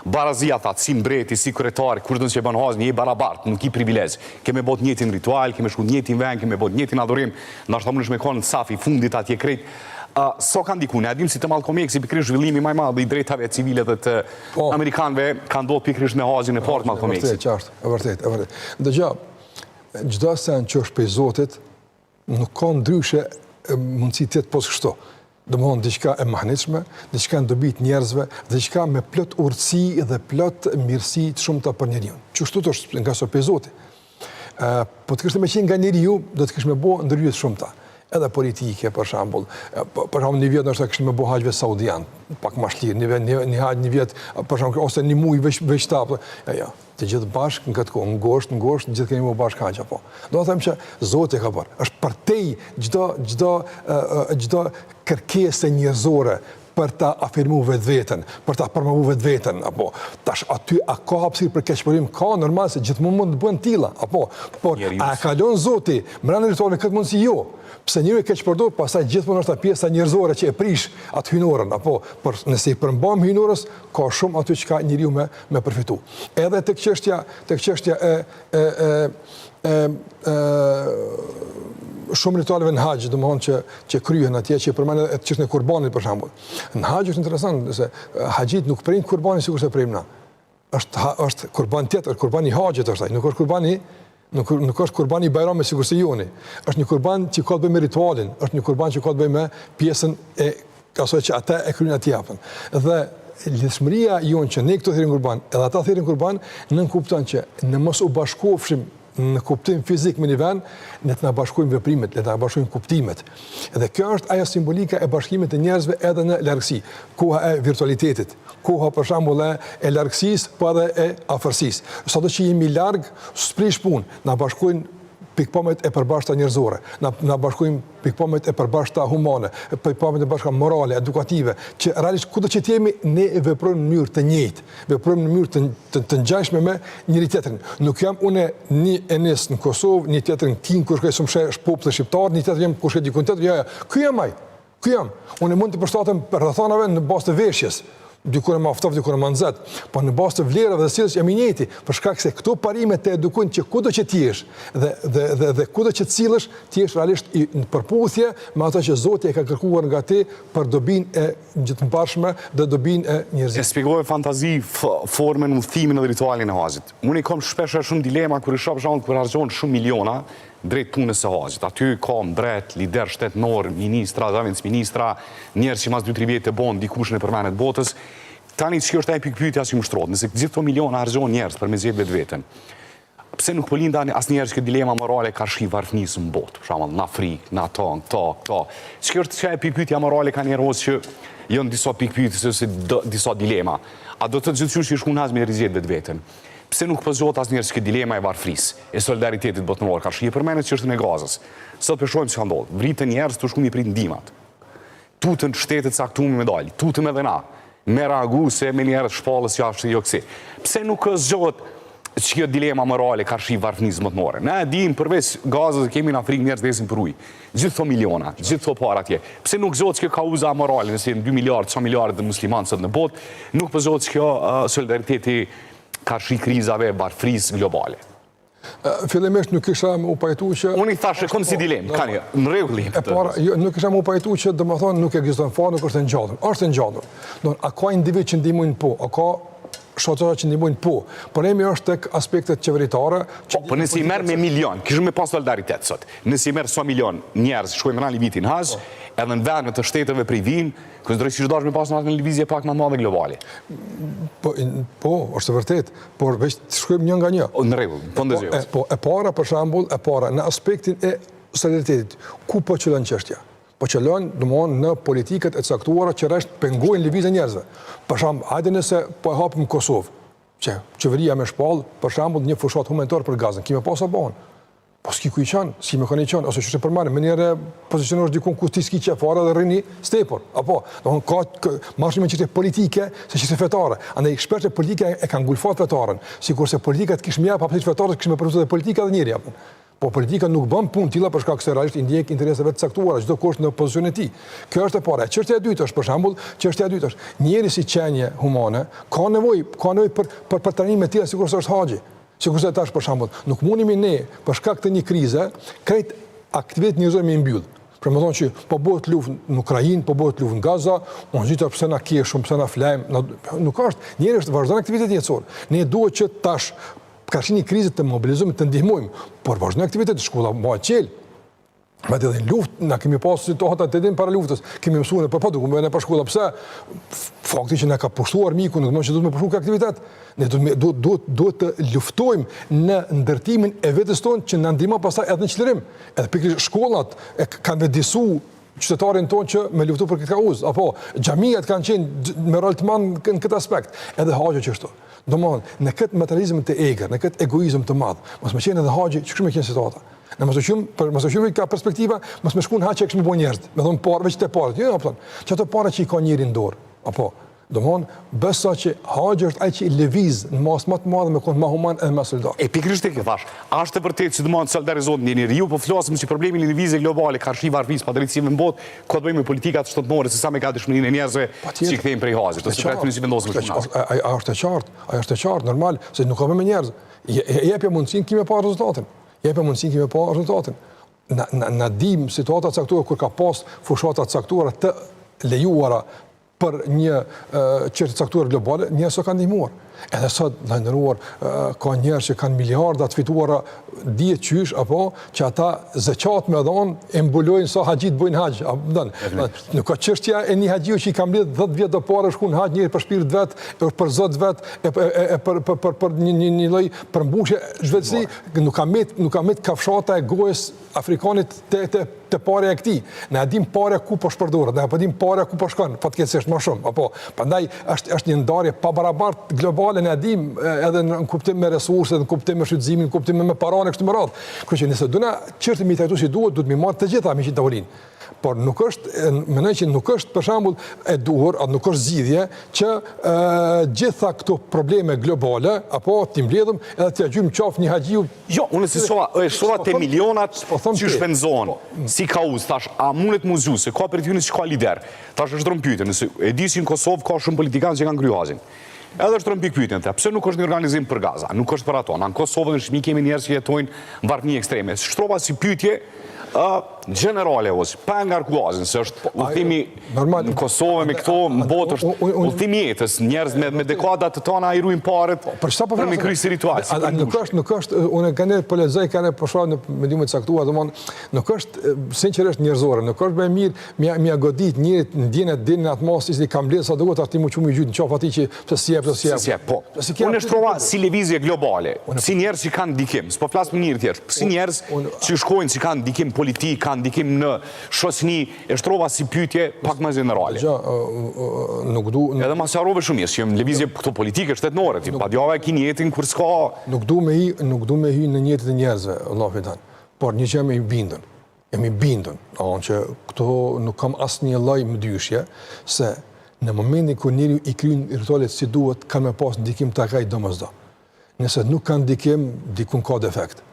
barazia thatë, si mbreti, si kryetari, kushdo që e bën haxhin, je i barabartë, nuk ki privilegj. Ke me bo të njëjtin ritual, ke me shku në të njëjtin vend, ke me bo të njëjtin adhurim, ndoshta mundesh me kon në saf i fundit atje krejt. Uh, sa ka ndiku? Ne e dimë si te Malcolm X, pikërisht zhvillimi më i madh i drejtave civile dhe të po. amerikanëve ka ndodhur pikërisht me haxhin e parë të Malcolm X. E vërtetë, qartë, e vërtetë, e vërtetë. Dëgjo, Çdo send që është prej Zotit, nuk ka ndryshe mundësi të jetë pos kështu. Domethënë diçka e mahnitshme, diçka në dobi të njerëzve, diçka me plot urtësi dhe plot mirësi të shumta për njeriun. Qështu është ngase prej Zotit. Ë, po të kishte me qenë nga njeriu, do të kish me bo ndërhyrje të shumta. Edhe politike, për shembull, për shembull një vjet ndoshta kishin me bo haxh veç saudian, pak më shlirë, një vjet, një, një haxh një vjet, për shembull, ose një muaj veç veç ta, po, ja, ja. Të gjithë bashkë në këtë kohë, në gusht, në gusht, të gjithë kemi me bashkë haxh apo. Do të them që Zoti e ka bërë. Është përtej çdo çdo çdo kërkese njerëzore për ta afirmu vetveten, për ta promovu vetveten, apo tash aty a ka hapësirë për keqpërdorim? Ka normal se gjithmonë mund të bëhen tilla, apo por a e ka lon Zoti mbrenda ritualeve këtë mundësi jo. Pse njeriu e keqpërdor, pastaj gjithmonë është pjesa njerëzore që e prish atë hyjnoren, apo por nëse i përmbahem hyjnores, ka shumë aty çka njeriu me me përfitu. Edhe tek çështja, tek çështja e e e e e shumë ritualeve në haxh, domethënë që që kryhen atje që përmendën edhe çështjen e kurbanit për shembull. Në haxh është interesant se haxhit nuk prejnë kurbanin sikurse prejmë na. Është është kurban tjetër, kurbani i haxhit është ai, nuk është kurbani nuk nuk është kurbani i Bajramit sikurse joni. Është një kurban që ka të bëjë me ritualin, është një kurban që ka të bëjë me pjesën e. asaj që ata e kryejnë atje apo. Dhe lidhshmëria jonë që ne këtu thirrim kurban, edhe ata thirrin kurban, nënkupton që në mos u bashkofshim në kuptim fizik me një vend, le të na bashkojnë veprimet, le të na bashkojnë kuptimet. Dhe kjo është ajo simbolika e bashkimit të njerëzve edhe në largësi. Koha e virtualitetit, koha për shembull e, e largësisë, po edhe e afërsisë. Sado që jemi larg, s'prish punë, na bashkojnë pikëpamjet e përbashkëta njerëzore, na na bashkojnë pikëpamjet e përbashkëta humane, pikëpamjet e përbashkëta morale, edukative, që realisht kudo që të jemi, ne veprojmë në mënyrë të njëjtë, veprojmë në mënyrë të të, të ngjashme me njëri tjetrin. Nuk jam unë një Enis në Kosovë, një tjetër në Kinë, ku shkoj s'më sheh populli shqiptar, një tjetër jam ku shkoj diku tjetër, jo, jo. Ky jam ai. Ky jam. Unë mund të përshtatem për rrethanave në bazë të veshjes, dikur më ftohtë, dikur më nxehtë, po në bazë të vlerave dhe sjelljes jam i njëjti, për shkak se këto parime të edukojnë që kudo që të jesh dhe dhe dhe dhe kudo që të sillesh, të jesh realisht i në përputhje me ato që Zoti e ka kërkuar nga ti për dobinë e gjithëmbarshme dhe dobinë e njerëzimit. E shpjegove fantazi formën, udhëtimin dhe ritualin e haxhit. Unë i kam shpesh shumë dilema kur i shoh për shembull kur harxhohen shumë miliona drejt punës së haxhit. Aty ka mbret, lider shtetnor, ministra, zëvendësministra, njerëz që mas 2-3 vjet e bon dikush në përmenet botës. Tani që është ajo pikëpyetja që më shtrohet, nëse gjithë këto miliona harxhohen njerëz për me gjetë vetveten. Pse nuk po lind asnjëherë kjo dilema morale karshi varfnisë në botë, për shembull në Afrikë, në ato, në këto, këto. Që është që pikëpyetja morale ka njerëz që janë disa pikëpyetje ose disa dilema. A do të gjithë që shkon n'haxh me rigjet vetveten? Pse nuk po zgjohet asnjëherë kjo dilema e varfrisë, e solidaritetit botëror, karshi e përmendët çështjen e Gazës. Sot po shohim çka ndodh. Vriten njerëz tu shku mi prit ndihmat. Tutën shtetet caktume me dalë, tutëm edhe na me reagu se menjëherë shpallës jashtë jo kësi. Pse nuk zgjohet që kjo dilema morale karshi varfnisë botërore? Na e dim përveç Gazës kemi në Afrikë njerëz vdesin për ujë. Gjithë këto miliona, gjithë këto para atje. Pse nuk zgjohet kjo kauza morale, nëse janë 2 miliardë, sa miliardë muslimanë sot në botë, nuk po zgjohet kjo solidariteti karshi krizave, varfrisë globale. Fillimisht nuk isha me u pajtu që... Unë i thashë, kom si dilemë, ka një, në rregull E para, jo, nuk isha me u pajtu që, domethënë, nuk ekziston fare, nuk është e ngjallur. Është e ngjallur. Don, a ka individ që ndihmojnë po, a ka shoqata që ndihmojnë po. Problemi është tek aspektet qeveritare që Po, po nëse i merr me milion, kishim me pas solidaritet sot. Nëse i merr sa milion njerëz shkojnë në një vit në haxh, po. edhe në vende të shteteve prej vinë, konsideroj si do me pas në lëvizje pak më madhe globale. Po, po, është e vërtet, por veç të shkojmë një nga një. O, në rregull, po ndëgjoj. Po, e, po, e para për shembull, e para në aspektin e solidaritetit, ku po qëllon çështja? Po qëllon, domthonë, në politikat e caktuara që realisht pengojnë lëvizjen e njerëzve. Për shembull, hajde nëse po e hapim Kosovë, që qeveria me shpall, për shembull, një fushatë humanitare për Gazën, ki me pa sa bëhen. Po s'ki ku i çon, s'ki me kon i çon, ose qysh e përmendëm, menjëherë pozicionohesh dikun ku ti s'ki qef fare dhe rrini stepër. Apo, domthon ka, ka më shumë çështje politike se çështje fetare. Andaj shpesh politika e ka ngulfat fetaren, sikurse politika të kish me jap hapësirë fetare, kish me përfituar edhe politika dhe njeri apo. Po politika nuk bën punë të tilla për shkak se realisht i ndjek interesat e vet të caktuara, çdokush në pozicionin e tij. Kjo është e para. Çështja e dytë është për shembull, çështja e dytë është njeri si qenie humane ka nevojë, ka nevojë për për për trajnime të tilla sikurse është haxhi. Sikurse tash për shembull, nuk mundemi ne për shkak të një krize krejt aktivitetet njerëzore me i mbyll. Për me thonë që po bëhet luftë në Ukrainë, po bëhet luftë në Gaza, unë gjithë pse na keshëm, pse na flejmë, na, nuk është, njeri është vazhdon aktivitet jetësor. Ne duhet që tash karshi një krize të mobilizohemi, të ndihmojmë, por vazhdon aktivitet, shkolla mbahet çel. Madje edhe në luftë, na kemi pasur situata të din para luftës, kemi mësuar nëpër po duke nëpër shkolla, pse? Fakti që na ka pushtuar miku, nuk do të thotë që duhet me pushu këtë aktivitet. Ne duhet duhet duhet duhet të luftojmë në ndërtimin e vetes tonë që na ndihmon pastaj edhe në çlirim. Edhe pikërisht shkollat e kanë vetëdisu qytetarin tonë që me luftu për këtë kauzë, apo xhamiat kanë qenë me rol të madh në këtë aspekt, edhe haxhi qështu. Domthon, në këtë materializëm të egër, në këtë egoizëm të madh, mos me qenë edhe haxhi, qysh me qenë situata. Në mos e qymë, për mos e qymë ka perspektiva, mos me shku në haxh që kishim bo njerëz, me thon parë veç te parët, jo, apo. Që ato pare që i ka njeri në dorë, apo Domthon, besa që haxhi është ai që i lëviz në masë më të madhe me kon më human edhe më solidar. E pikërisht e ke thash. A është e vërtetë që domthon solidarizohet një njeriu, po flasim si problemi në lëvizje globale karshi varfërisë, padrejtësive në botë, ka të bëjë me politikat shtetërore se sa me gatishmërinë e njerëzve që i kthejnë prej haxhit, ose prej atyre që vendosin me shku në haxh. A, a është e qartë? A është e qartë, normal, se nuk ka me njerëz. Jepja mundësinë ki me pa rezultatin. Jepja mundësinë ki me pa rezultatin. Na na na dim situata të caktuara kur ka pas fushata të caktuara të lejuara. për një çështje të caktuar globale, njerëz që kanë ndihmuar. Edhe sot, i nderuar, ka njerëz që kanë miliarda të fituara dihet qysh, apo që ata zeqat me dhonë, e mbulojnë sa haxhitë bojnë haxh. Apo, don, nuk ka çështja e një haxhiu që i ka mbledh 10 vjet do pare shku në haxh njëri për shpirt vet, e për zot vet, e, e, e, e për, për, për, për një, një, një lloj përmbushje zhvetësi, nuk ka met, nuk ka met kafshata e gojës afrikanit te te te pareja e këtij. Ne e dim pareja ku po shpërdoret, ne po dim pareja ku po shkon, fatkeqësisht më shumë. Apo, prandaj është është një ndarje pabarabartë globale, ne e dim edhe në kuptim me resurset, në kuptim me shfrytëzimin, në kuptim me paranë kështu me radhë. Kështu që nëse dona çështjen me trajtu si duhet, duhet me marrë të gjitha me qit tavolinë. Por nuk është, mendoj që nuk është për shembull e duhur, apo nuk është zgjidhje që ë gjitha këto probleme globale apo t'i mbledhim edhe t'ia gjujmë qafë një haxhiu Jo, unë si sova, e sova te milionat po që shpenzohen, po. si kauzë, tash, a mundet mu zgju, se ka prej tyne që ka lider. Tash është rëmë pyetjen, nëse e di si në Kosovë ka shumë politikanë që kanë kry haxhin. Edhe është rëmë pikëpyetjen, të, pse nuk është një organizim për Gaza, nuk është për ato. Na në Kosovë dhe në Shqipëri kemi njerëz që jetojnë në varfni ekstreme. Shtrova si pyetje, Gjenerale ose pa e ngarku haxhin, se është po, udhëtimi normal në Kosovë me këto në botë është udhëtimi i jetës, njerëz me me dekada të tana i ruajnë paret. Po, për çfarë po flasim? Me kry si ritual. Si nuk është, nuk është, unë kanë po lexoj kanë po shoh në mediume të caktuara, domthon nuk është sinqerisht njerëzore, nuk është më mirë me me godit njerit ndjenjat deri në atë masë i ka mbledh sa duhet aty më çumi gjyt në qafë atij që pse si jep, pse si jep. Po. Unë e shtrova si lëvizje globale, si njerëz që kanë ndikim, s'po flas për njerëz tjerë, si njerëz që shkojnë që kanë ndikim politik, kanë ndikim në shoqni, e shtrova si pyetje pak më gjenerale. Jo, nuk du... Edhe ma sqarove shumë mirë, që jam lëvizje këto politike shtetnore, ti pa djava e ki nijetin kur s'ka... Nuk du me hi, nuk du me hi në nijetet e njerëzve, Allah Fidan, por një gjë jam i bindun, jam i bindun, domethënë që këto nuk kam asnjë lloj mëdyshje, se në momentin kur njeriu i kryen ritualet si duhet, kanë me pas ndikim tek ai domosdo. Nëse nuk kanë ndikim, dikun ka defekt.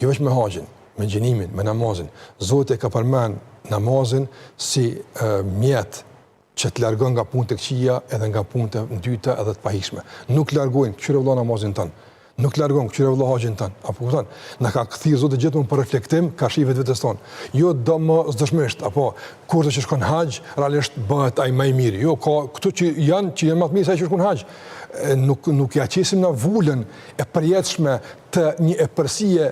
Jo veç me haxhin, me agjërimin, me namazin. Zoti e ka përmend namazin si e, mjet që të largon nga punët e këqija edhe nga punët e ndyta edhe të pahijshme. Nuk largojnë, kqyre vëlla namazin tënd. Nuk largon, kqyre vëlla haxhin tënd. Apo kupton? Na ka thirrë Zoti gjithmonë për reflektim, karshi vetvetes tonë. Jo domosdoshmërisht, apo kurdo që shkon haxh, realisht bëhet ai më i mirë. Jo, ka këtu që janë që janë më të mirë se ai që shkon haxh. Nuk nuk ja qesim na vulën e përjetshme të një epërsie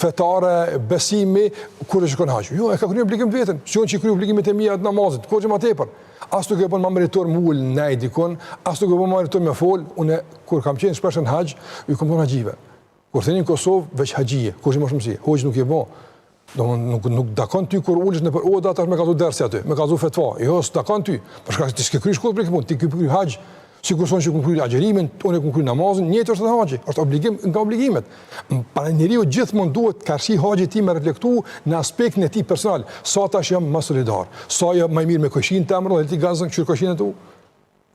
fetare, besimi, kur e shkon haxh. Jo, e ka kryer obligim të vetin. Si unë që kry obligimet e mia të namazit, kurgjë më tepër. As nuk e bën më meritor me ul nej dikun, as nuk e bën më meritor me fol. Unë kur kam qenë shpesh në haxh, ju kam thonë haxhive. Kur theni në Kosovë, veç haxhije, kurgjë më shumë si, hoxhë nuk je bo. Domthon nuk nuk takon ty kur ulesh nëpër oda tash me kallzu derse aty, me kallzu fetva. Jo, s'takon ty. Për shkak se ti s'ke kry shkollë për këtë punë, ti ke kry haxh, sikur unë që kum kry agjërimin, unë kum kry namazin, njëjtë është edhe haxhi, është obligim nga obligimet. Pra njeriu gjithmonë duhet karshi haxhit tij me reflektu në aspektin e tij personal, sa tash jam më solidar, sa jam më i mirë me kojshinë tem, dhe ti gazën kqyr kojshinë tu.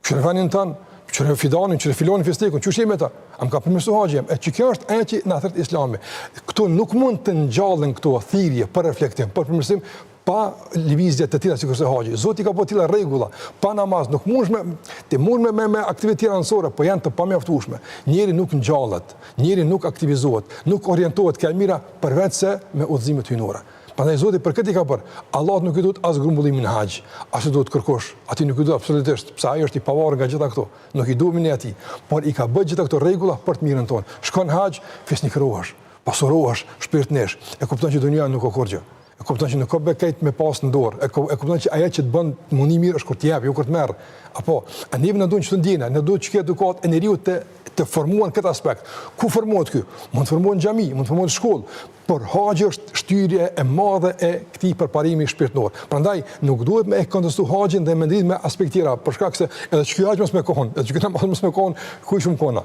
Kqyre venin tënd, kqyre fidanin, kqyre filonin fistekun, qysh je me ta? A më ka përmirësu haxhi jem? E që kjo është ajo që na thërret islami. Këto nuk mund të ngjallen këto thirrje për reflektim, për përmirësim, pa lëvizje të tilla sikurse haxhi. Zoti ka bo tilla rregulla, pa namaz nuk mundesh me ti mund me me, me aktivitete tjera anësore, po janë të pamjaftueshme. Njeri nuk ngjallet, njeri nuk aktivizohet, nuk orientohet ka e mira përveç se me udhëzimet hyjnore. Prandaj Zoti për këtë i ka bërë. Allahut nuk i duhet as grumbullimi në haxh, as i duhet kërkush. Atij nuk i duhet absolutisht, pse ai është i pavarur nga gjitha këto. Nuk i duhemi ne atij, por i ka bërë gjitha këto rregulla për të mirën tonë. Shkon në haxh, fisnikërohesh, pasurohesh shpirtnisht. E kupton që dunjaja nuk o kurrgjë. E kupton që nuk ka bekat me pas në dorë. E, kupton që ajo që të bën me u ni mirë është kur të jep, jo kur të merr. Apo, a neve na duhen qëto ndjenja, na duhet që kjo edukatë e njeriut të të formohet në këtë aspekt. Ku formohet ky? Mund të formohet në xhami, mund të formohet në shkollë, Por haxhi është shtyrje e madhe e këtij përparimi shpirtëror. Prandaj nuk duhet me e kontestu haxhin dhe me ndrit me aspekte tjera, për shkak se edhe qiky haxh mos me kon, edhe qiky namaz mos me kon, ku ishim kona.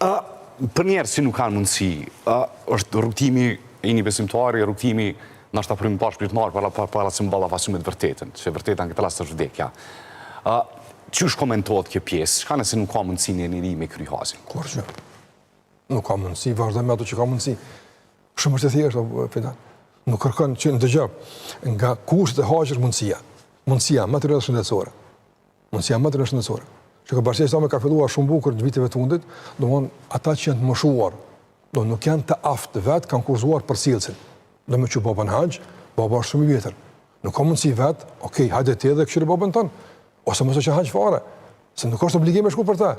Ë për njerëz që nuk kanë mundësi, ë është rrugëtimi i një besimtari, rrugëtimi ndoshta për me pa shpirtëror para para, para se me ballafaqu me të vërtetën, që e vërteta në këtë rast është vdekja. Ë qysh komentohet kjo pjesë? Çka nëse nuk ka mundësi një njeri me kry haxhin? Kurrgjë. Nuk ka mundësi, vazhdon me ato që ka mundësi. Shumë është e thjeshtë, Fidan. Nuk kërkon që në dëgjë, nga kushtet e haxhit është mundësia. Mundësia materiale shëndetësore. Mundësia materiale shëndetësore. Që ka Bashkësia Islame ka filluar shumë bukur në viteve të fundit, domthon ata që janë të moshuar, do nuk janë të aftë vetë, kanë kushtëzuar përcjellësin. Do me çu babën n'haxh, baba është shumë i vjetër. Nuk ka mundësi vetë, okej, hajde ti edhe kqyre babën tënd. Ose mos e çon n'haxh fare, se nuk është obligim me shku për ta.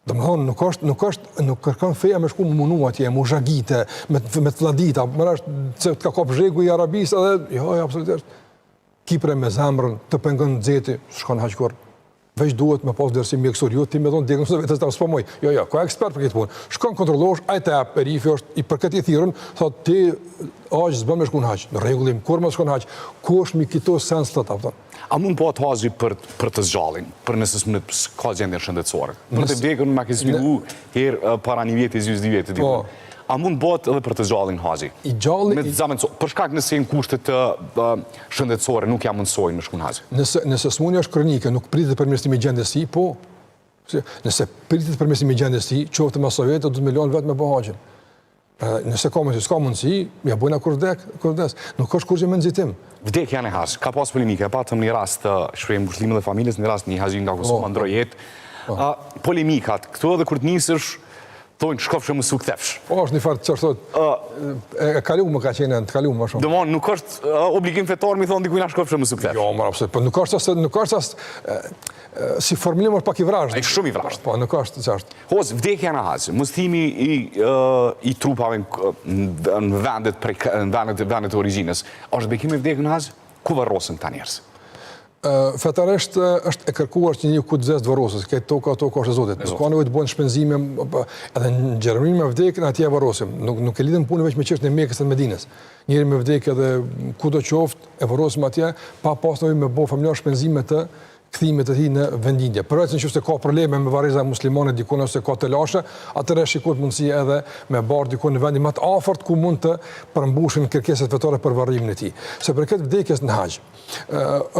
Domethonë, nuk është, nuk është, nuk kërkon feja me shku me u munu atje, me u zhagite, me, me të vladita, më është se të ka kap zhegu i Arabisë edhe, jo, jo, absolutisht. Ki problem me zemrën, të pengon nxehti, s'shkon n'haxh kurrë. Veç duhet me pas vlerësim mjekësor, jo ti me dhonë diagnozën vetes ta s'po muj. Jo, jo, ka ekspert për këtë punë. Shkon kontrollohesh, ai të jep perifi është i për këtë i thirrun, thotë ti aq s'bën me shku në haxh. Në rregull, kurrë mos shko në haxh. Kush mi këto sens thot apo? A mund bëhet haxhi për për të gjallin, për nëse s'mundet ka gjendje shëndetësore? Për të vdekur ma ke shpjegu herë para një vjeti, gjysë dy vjetë, po. A mund bëhet edhe për të gjallin haxhi? I gjalli... Me të zamendso, për shkak nëse në kushtet shëndetësore nuk ja mundësojnë me shku në haxh. Nëse, nëse sëmundja është kronike, nuk pritet përmirësimi i gjendjes së tij, po. Nëse pritet përmirësimi i gjendjes së tij, qoftë mas sa vjet, do të me lënë vetë me bë haxhin. Nëse ka mundësi, s'ka mundësi, ja bojna kur vdek, kur vdes. Nuk është kurgjë me nxitim. Vdekja në haxh, ka pas polemike, patëm një rast të shprehim ngushëllime dhe familjes, një rast një haxhi nga Kosova po. ndroi jetë. Po. Polemikat, këtu edhe kur të nisësh, thonë shkofsh e mos u kthefsh. Po është një farë që thotë, e, e kaluar ka qenë, të kaluar më shumë. Domthon nuk është obligim fetar mi thonë dikujt na shkofsh e mos u kthefsh. Jo, më pse, po nuk është as nuk është as si formulim është pak i vrazhd. Është shumë i vrazhd. Po nuk është çfarë. Hoxhë, vdekja në haxh, moskthimi i i trupave në vendet prej në vendet vendet e origjinës, është bekim me vdekë në haxh? Ku varrosen këta njerëz? Fetarisht është e kërkuar që njeriu ku të vdes të varroset, këtë toka toka është e Zotit. Nuk ka nevojë të bëhen shpenzime edhe në Gjermani me vdek në atje e varrosim. Nuk nuk e lidhim punën veç me çështjen e Mekës dhe Medinës. Njeri me vdek edhe kudo qoftë e varrosim atje pa pas nevojë me bë familjar shpenzime të kthimit të tij në vendlindje. Përveç në qoftë se ka probleme me varreza muslimane diku ose ka telashe, atëherë shikohet mundësia edhe me bart diku në vendin më të afërt ku mund të përmbushen kërkesat fetare për varrimin e tij. Sa i përket vdekjes në haxh,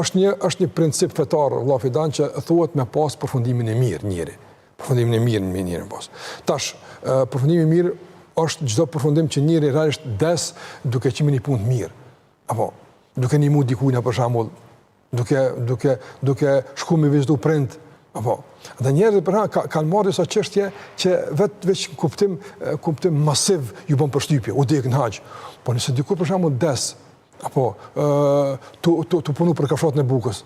është një është një princip fetar vëlla Fidan që thuhet me pas përfundimin e mirë njeri. Përfundimin e mirë me njeri pas. Tash, përfundimi i mirë është çdo përfundim që njeri realisht des duke qenë me një punë të mirë. Apo duke ndihmu dikujt për shembull duke duke duke shku me vizitu prind apo dhe njerëzit për ka, kanë marrë disa çështje që vetë veç në kuptim kuptim masiv ju bën përshtypje u dek në haxh po nëse diku për shembull des apo ë tu tu tu punu për kafshatën e bukës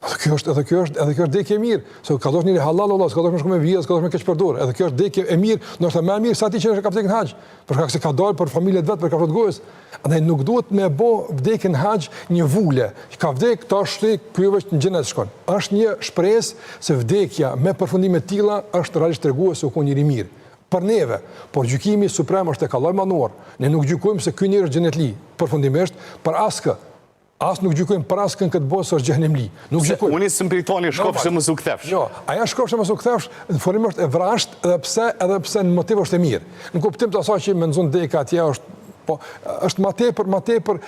Edhe kjo është, edhe kjo është, edhe kjo është vdekje e mirë, se ka dashur njeri hallall Allah, s'ka dashur me shku me vjedh, s'ka dashur me keqpërdor. Edhe kjo është vdekje e mirë, ndoshta më e mirë se atij që ka vdekë në haxh, për shkak se ka dalë për familjen e vet, për kafshatë gojës. Andaj nuk duhet me bo vdekjen në haxh një vule, që ka vdek tash ti ky veç në xhenet shkon. Është një shpresë se vdekja me përfundime të tilla është realisht tregues se u kon njeri i mirë. Për neve, por gjykimi suprem është tek Allahu i madhëruar. Ne nuk gjykojmë se ky njeri është xhenetli, përfundimisht për askë. As nuk gjykojmë për askënd këtë botë se është xhehenemli. Nuk gjykojmë. Unë s'm pritoni shkofsh e mos u kthefsh. Jo, ajo shkofsh e mos u kthefsh, në formë është e vrazhd edhe pse edhe pse në motiv është e mirë. Në kuptim të asaj që mendon deka atje është po është më tepër, më tepër,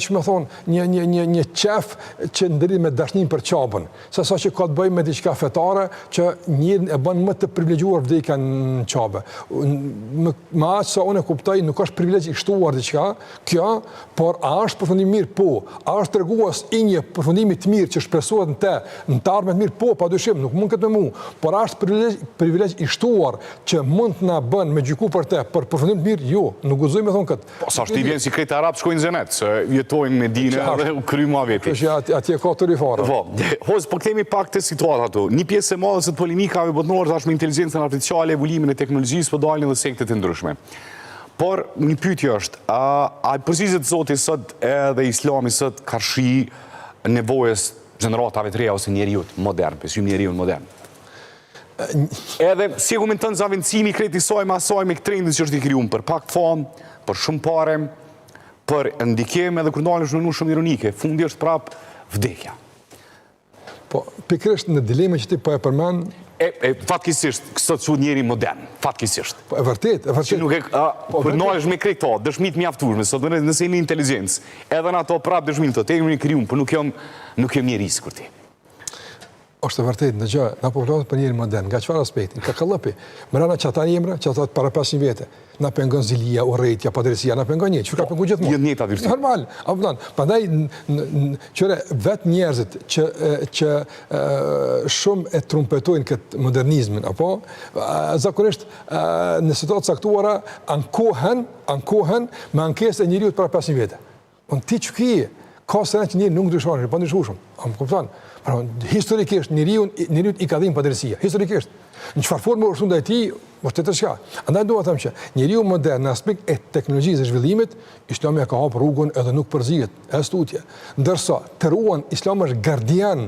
që me thonë, një një një një qef që ndërlidhet me dashninë për Qabën, se sa që ka të bëjë me diçka fetare që njerin e bën më të privilegjuar vdekja në Qabe. Me, me aq sa unë e kuptoj, nuk është privilegj i shtuar diçka, kjo, por a është përfundim i mirë? Po. A është tregues i një përfundimi të mirë që shpresohet në të, në të ardhme të mirë? Po, padyshim, nuk mund këtë me mohu. Por a është privilegj, privilegj i shtuar që mund të na bën me gjyku për të, për përfundim të mirë? Jo, nuk guxoj me thonë këtë. Po, sa është i vjen si krejt arabët shkojnë në xhenet, se jetojnë në Medinë dhe u kry muhabeti. Kështu që atje, atje ka të rifare. Po, hoxhë, po kthehemi pak te situata ato. Një pjesë e madhe së polemikave botërore tashmë inteligjencën artificiale, evoluimin e teknologjisë, po dalin edhe sektet e ndryshme. Por, një pyetje është, a, a përgjigjet Zoti sot edhe Islami sot karshi nevojës gjeneratave të reja ose njeriut modern, besim njeriu modern? Edhe si e komenton zavendësimi krejt i saj me asaj me këtë trendin që është i krijuar për pak famë, për shumë pare, për ndikim edhe kur ndalesh në mënyrë shumë ironike, fundi është prap vdekja. Po, pikërisht në dilemën që ti po e përmend, E, e fatkeqësisht, sot quhet njeri modern, fatkeqësisht. Po e vërtet, e vërtet. Që nuk e a, po, po ndalesh me krejt këto, dëshmi të mjaftueshme, sot nëse jeni inteligjencë, edhe në ato prap dëshmi të te jemi krijuar, po nuk jam nuk jam njeri sikur ti. Është e vërtetë, dëgjo, na po flasim për njeri modern, nga çfarë aspekti? Nga kallëpi. Mrena qata jemra, qata para 500 vete. Na pengon zilia, urrejtja, padrejtësia, na pengon një, çka ka pengu gjithmonë. Jo njëjta virtyt. Normal, a kupton? Prandaj qyre vet njerëzit që që shumë e trumpetojnë këtë modernizmin, apo zakonisht në situata të caktuara ankohen, ankohen me ankesë e njeriut para 500 vete. Po ti çka je? Ka sene që njeri nuk ndryshon, është i pandryshueshëm. A më kupton? Pra, historikisht njeriu njeriut i ka dhimbë padrejtësia. Historikisht. Në çfarë forme është ndaj tij, është tjetër çka. Andaj dua të them që njeriu modern në aspekt e teknologjisë dhe zhvillimit, Islami e ka hap rrugën edhe nuk përzihet, as tutje. Ndërsa të ruan Islami është gardian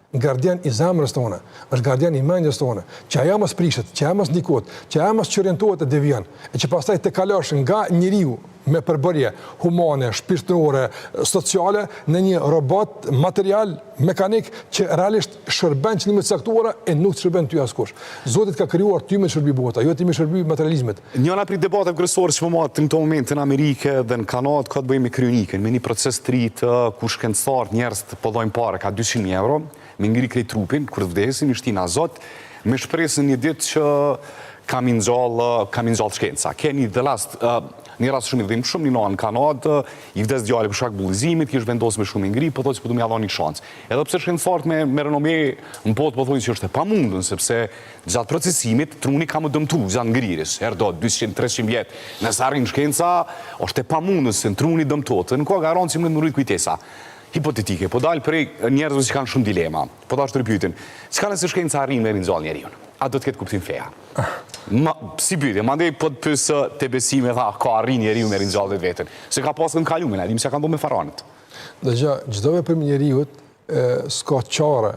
gardian i zemrës tonë, është gardian i mendjes tonë, që ajo mos prishet, që ajo mos ndikohet, që ajo mos çorientohet e devijon, e që pastaj të kalosh nga njeriu me përbërje humane, shpirtërore, sociale në një robot material, mekanik që realisht shërben qëllime të caktuara e nuk të shërben ty askush. Zoti të ka krijuar ty me të shërby bota, jo ti me shërby materializmit. Njëra prej debateve kryesore që po mbahet në këto momente në Amerikë dhe në Kanadë ka të bëjë me krionikën, me një proces të ri të ku shkencëtarët njerëz po dhojnë pare ka 200.000 euro, me ngri krejt trupin, kur të vdesin, i shtin azot, me shpresën një ditë që ka mi ngjall, ka mi ngjall shkenca. Ke një the last, një rast shumë i dhimbshëm, një nanë në Kanadë, i vdes djali për shkak bullizimit, kish vendosur me shku me ngri, po thotë se po du me ja dhon një shans. Edhe pse shkencëtarët me me renome në botë po thonë që është e pamundun, sepse gjatë procesimit truni ka m'u dëmtu gjatë ngrirjes, herë do 200, 300 vjet, nëse arrin shkenca, është e pamundun se truni dëmtohet, nuk ka garanci që mund të rrit kujtesa. Hipotetike, po dal prej njerëzve që kanë shumë dilema. Po ta shtroj pyetjen, çka nëse shkenca arrin me ringjall njeriun? A do të ketë kuptim feja? Ma, si pyetje, mandej po të pyes te besimi tha, ka arrin njeriu me ringjall vetveten. Se ka pasur në kalumen, a dim çka ka ndodhur me faraonët. Dëgjo, çdo veprim i njeriut s'ka çare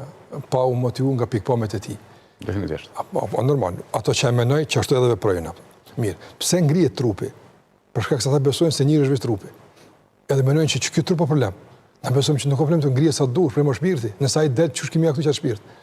pa u motivu nga pikëpamjet e tij. Definitivisht. Po, po, normal, ato që e menoj, që ashtu edhe veprojnë. Mirë, pse ngrihet trupi? Për shkak se ata besojnë se njeriu është veç trupi. Edhe mendojnë që ky trup ka problem. Na besojmë që nuk ka problem të ngrihet sa dush, problemi është shpirti. Nëse ai del qysh kemi aktu qat shpirt.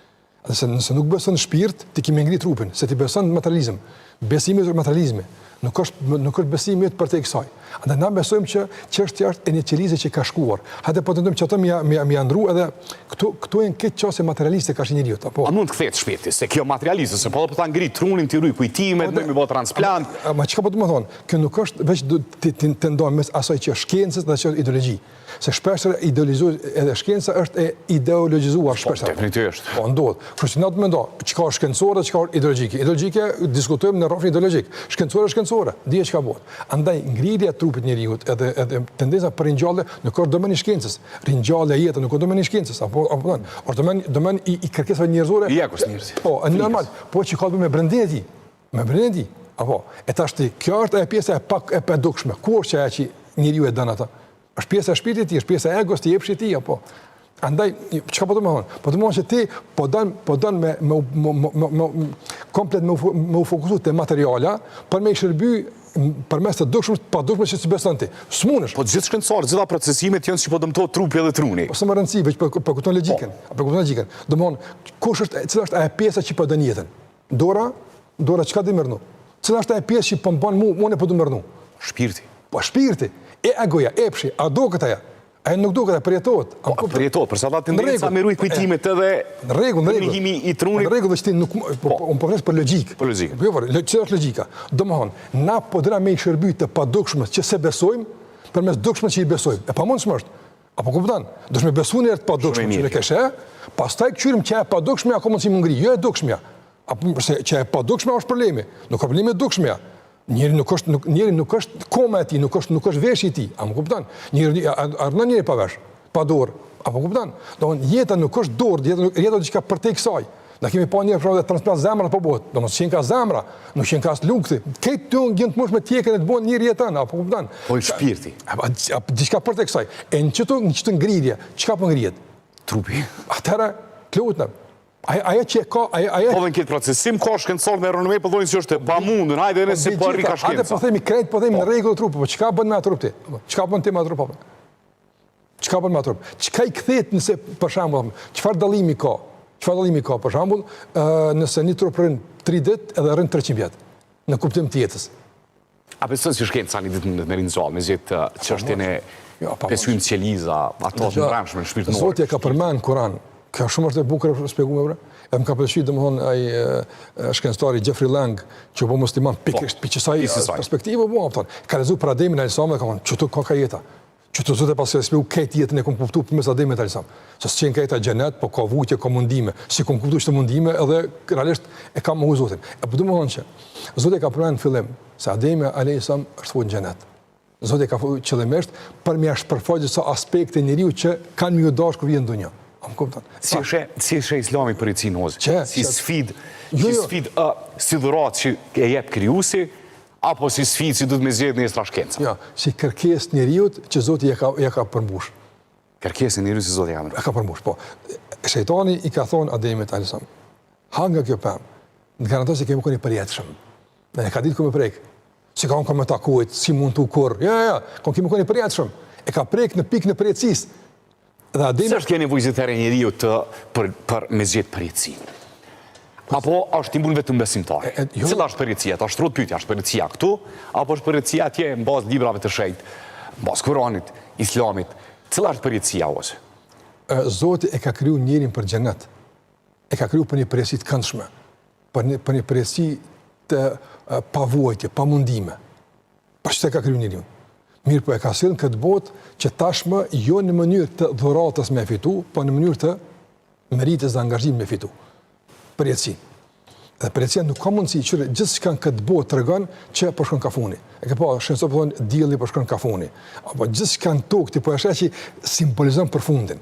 Nëse nëse nuk beson në shpirt, ti ke me ngri trupin, se ti beson në materializëm. Besimi është materializmi. Nuk është nuk është besimi yt përtej kësaj. Andaj na besojmë që çështja është e një qelize që ka shkuar. Hajde po tentojmë që ato më më më ndru edhe këtu këtu janë këtë qasje materialiste karshi njeriut apo. A mund të kthehet shpirti, se kjo materialiste, se po po ta ngri trunin ti ruj kujtimet, po, me bë transplant. Ma çka po do të thonë? Kjo nuk është veç të të të ndon mes asaj që është shkencës dhe që është ideologji. Se shpesh idealizohet edhe shkenca është e ideologjizuar po, shpesh. Po, definitivisht. Po ndodh. Kështu që na të mendo, çka është shkencore dhe çka është ideologjike. Ideologjike diskutojmë në rrafshin ideologjik. Shkencore është shkencore, dije çka bëhet. Andaj ngrirja e trupit njeriut edhe edhe tendenca për ringjallje nuk është domen i shkencës. Ringjallja e jetës nuk është domen i shkencës, apo apo thonë, është domen domen i, i kërkesave njerëzore. I egos njerëzit. Po, normal, po që ka të bëjë me brendinë e tij. Me brendinë e tij. Apo, e tashti, kjo është ajo pjesa e pak e padukshme. Ku është që ajo që njeriu e don atë? Është pjesa e shpirtit të tij, është pjesa e egos të epshit të tij, apo. Andaj, çka po do të thonë? Po do të thonë që ti po don po don me me me me, me komplet me me u fokusu te materialja për me i shërby përmes të dukshmes, të padukshmes që s'i beson ti. S'mundesh. Po gjithë shkencëtarët, gjitha procesimet janë që po dëmtohet trupi edhe truni. Po s'më rëndësi, veç po po kupton logjikën. Po, po kupton logjikën. Domthon, kush është, cila është ajo pjesa që po don jetën? Dora, dora çka di me rrnu? Cila është ajo pjesë që po më bën mu, unë po du me rrnu? Shpirti. Po shpirti, e egoja, epshi, a duket ajo? Ajo nuk duket, ajo përjetohet. Po, përjetohet, për sa ta tendenca me rujt kujtimet edhe në rregull, në rregull. Komunikimi i trunit. Në rregull, veç ti nuk po, po, unë po flas për logjikë. Për logjikë. Po, jo, po, cila është logjika? Domthon, na po dona me i shërby të padukshmes që s'e besojmë, përmes dukshmes që i besojmë. E pamundshme është. A po kupton? Duhesh me besu një herë të padukshme që nuk e sheh, pastaj këqyrim që e padukshme a ka mundësi me ngri, jo e dukshmja. Apo se që e padukshme është problemi, nuk ka problemi e dukshmja. Njeri nuk është nuk njeri nuk është koma e tij, nuk është nuk është veshi i tij. A më kupton? Njeri a, a rrnon njeri pa vesh, pa dorë. A po kupton? Domthon jeta nuk është dorë, jeta nuk jeta diçka përtej kësaj. Na kemi pa njerëz pra transplant zemra po bëhet. Domethënë s'qenka zemra, nuk qenka as lukthi. Krejt këto janë të mundshme të hjeken e të bëhen njeri jeton, apo kupton? Po shpirti. A, a, diçka përtej kësaj. E në qëto në qëto ngrirje, çka po ngrihet? Trupi. Atëherë, të lutem. Ajo ajo që ka, ajo ajo Po në këtë procesim ka shkencëtar me renome po thonë se është e pamundur. Hajde nëse po, po arrin ka shkenca. Hajde po themi krejt po themi në po. rregull trupi, po çka bën me atë trup ti? Çka bën ti me atë trup? Çka bën me atë trup? Çka i kthehet nëse për shembull, çfarë dallimi ka? Çfarë dallimi ka për shembull, ë nëse një trup rrin 3 ditë edhe rrin 300 vjet në kuptim të jetës. A beson se shkenca një ditë mundet me ringjall, me gjetë çështjen e jo, besojmë qeliza, ato të mbrendshme, shpirtërore. Zoti e ka përmend në Kur'an. Kjo shumë është e bukur e shpjeguar bre. Edhe më ka pëlqyer domthon ai shkencëtari Jeffrey Lang, që u bë musliman po, pikërisht prej qësaj perspektive, po, kupton. Ka lexuar për Ademin alayhis salam dhe ka thonë, "Qëtu ka ka jeta?" Qëtu Zoti paska shpjegu krejt jetën e kom kuptu përmes Ademit alayhis salam. Se s'qenka jeta xhenet, po ka vujtje, ka mundime. S'i kom kuptu qëto mundime edhe realisht e kam mohu Zotin. E po du me thonë që Zoti e ka përmend në fillim se Ademi alayhis salam është fut në xhenet. Zoti ka fut qëllimisht për me ia shpërfaq disa aspekte njeriut që kanë me ju dashtë kur vjen në dunja. A më kupton? Si e sheh, si e sheh Islami përjetësinë hoxhë? Që, si sfidë, jo, si jo. sfidë, ë, si dhuratë që e jep krijuesi apo si sfidë që duhet me zgjedh nesra shkenca? Jo, si kërkesë njeriut që Zoti ja ka ja ka përmbush. Kërkesë njeriut që Zoti ja ka përmbush. Ja ka përmbush, po. Shejtani i ka thonë Ademit alayhis salam, ha nga kjo pemë, të garantoj se ke me kon i përjetshëm. E ka ditë ku me prek. S'i ka thonë kam me ta kujt, s'i mund të kurrë. Jo, jo, jo, ka ki me kon i përjetshëm. E ka prek në pikën e përjetësisë. Dhe Ademi... Pse është kjo nevojë gjithherë e njeriut të, për, për me gjetë përjetësinë? Apo është imun vetëm besimtari? E, e, jo. Cila është përjetësia? Ta shtroj pyetja, është përjetësia këtu, apo është përjetësia atje në bazë librave të shenjtë, në bazë Kuranit, Islamit? Cila është përjetësia, hoxhë? Zoti e ka kriju njerin për xhenet. E ka kriju për një përjetësi të këndshme. për një, për një përjetësi të pa vuajtje, pa mundime. Për çka e ka kriju njeriun? Mirëpo e ka sjellë në këtë botë që tashmë jo në mënyrë të dhuratës me fitu, po në mënyrë të meritës dhe angazhimit me fitu. Përjetësinë. Dhe përjetësia nuk ka mundësi që gjithçka në këtë botë tregon që po shkon ka funi. E ke pa, shkencëtarët po thonë dielli po shkon ka funi. Apo gjithçka në tokë ti po e sheh që simbolizon përfundin.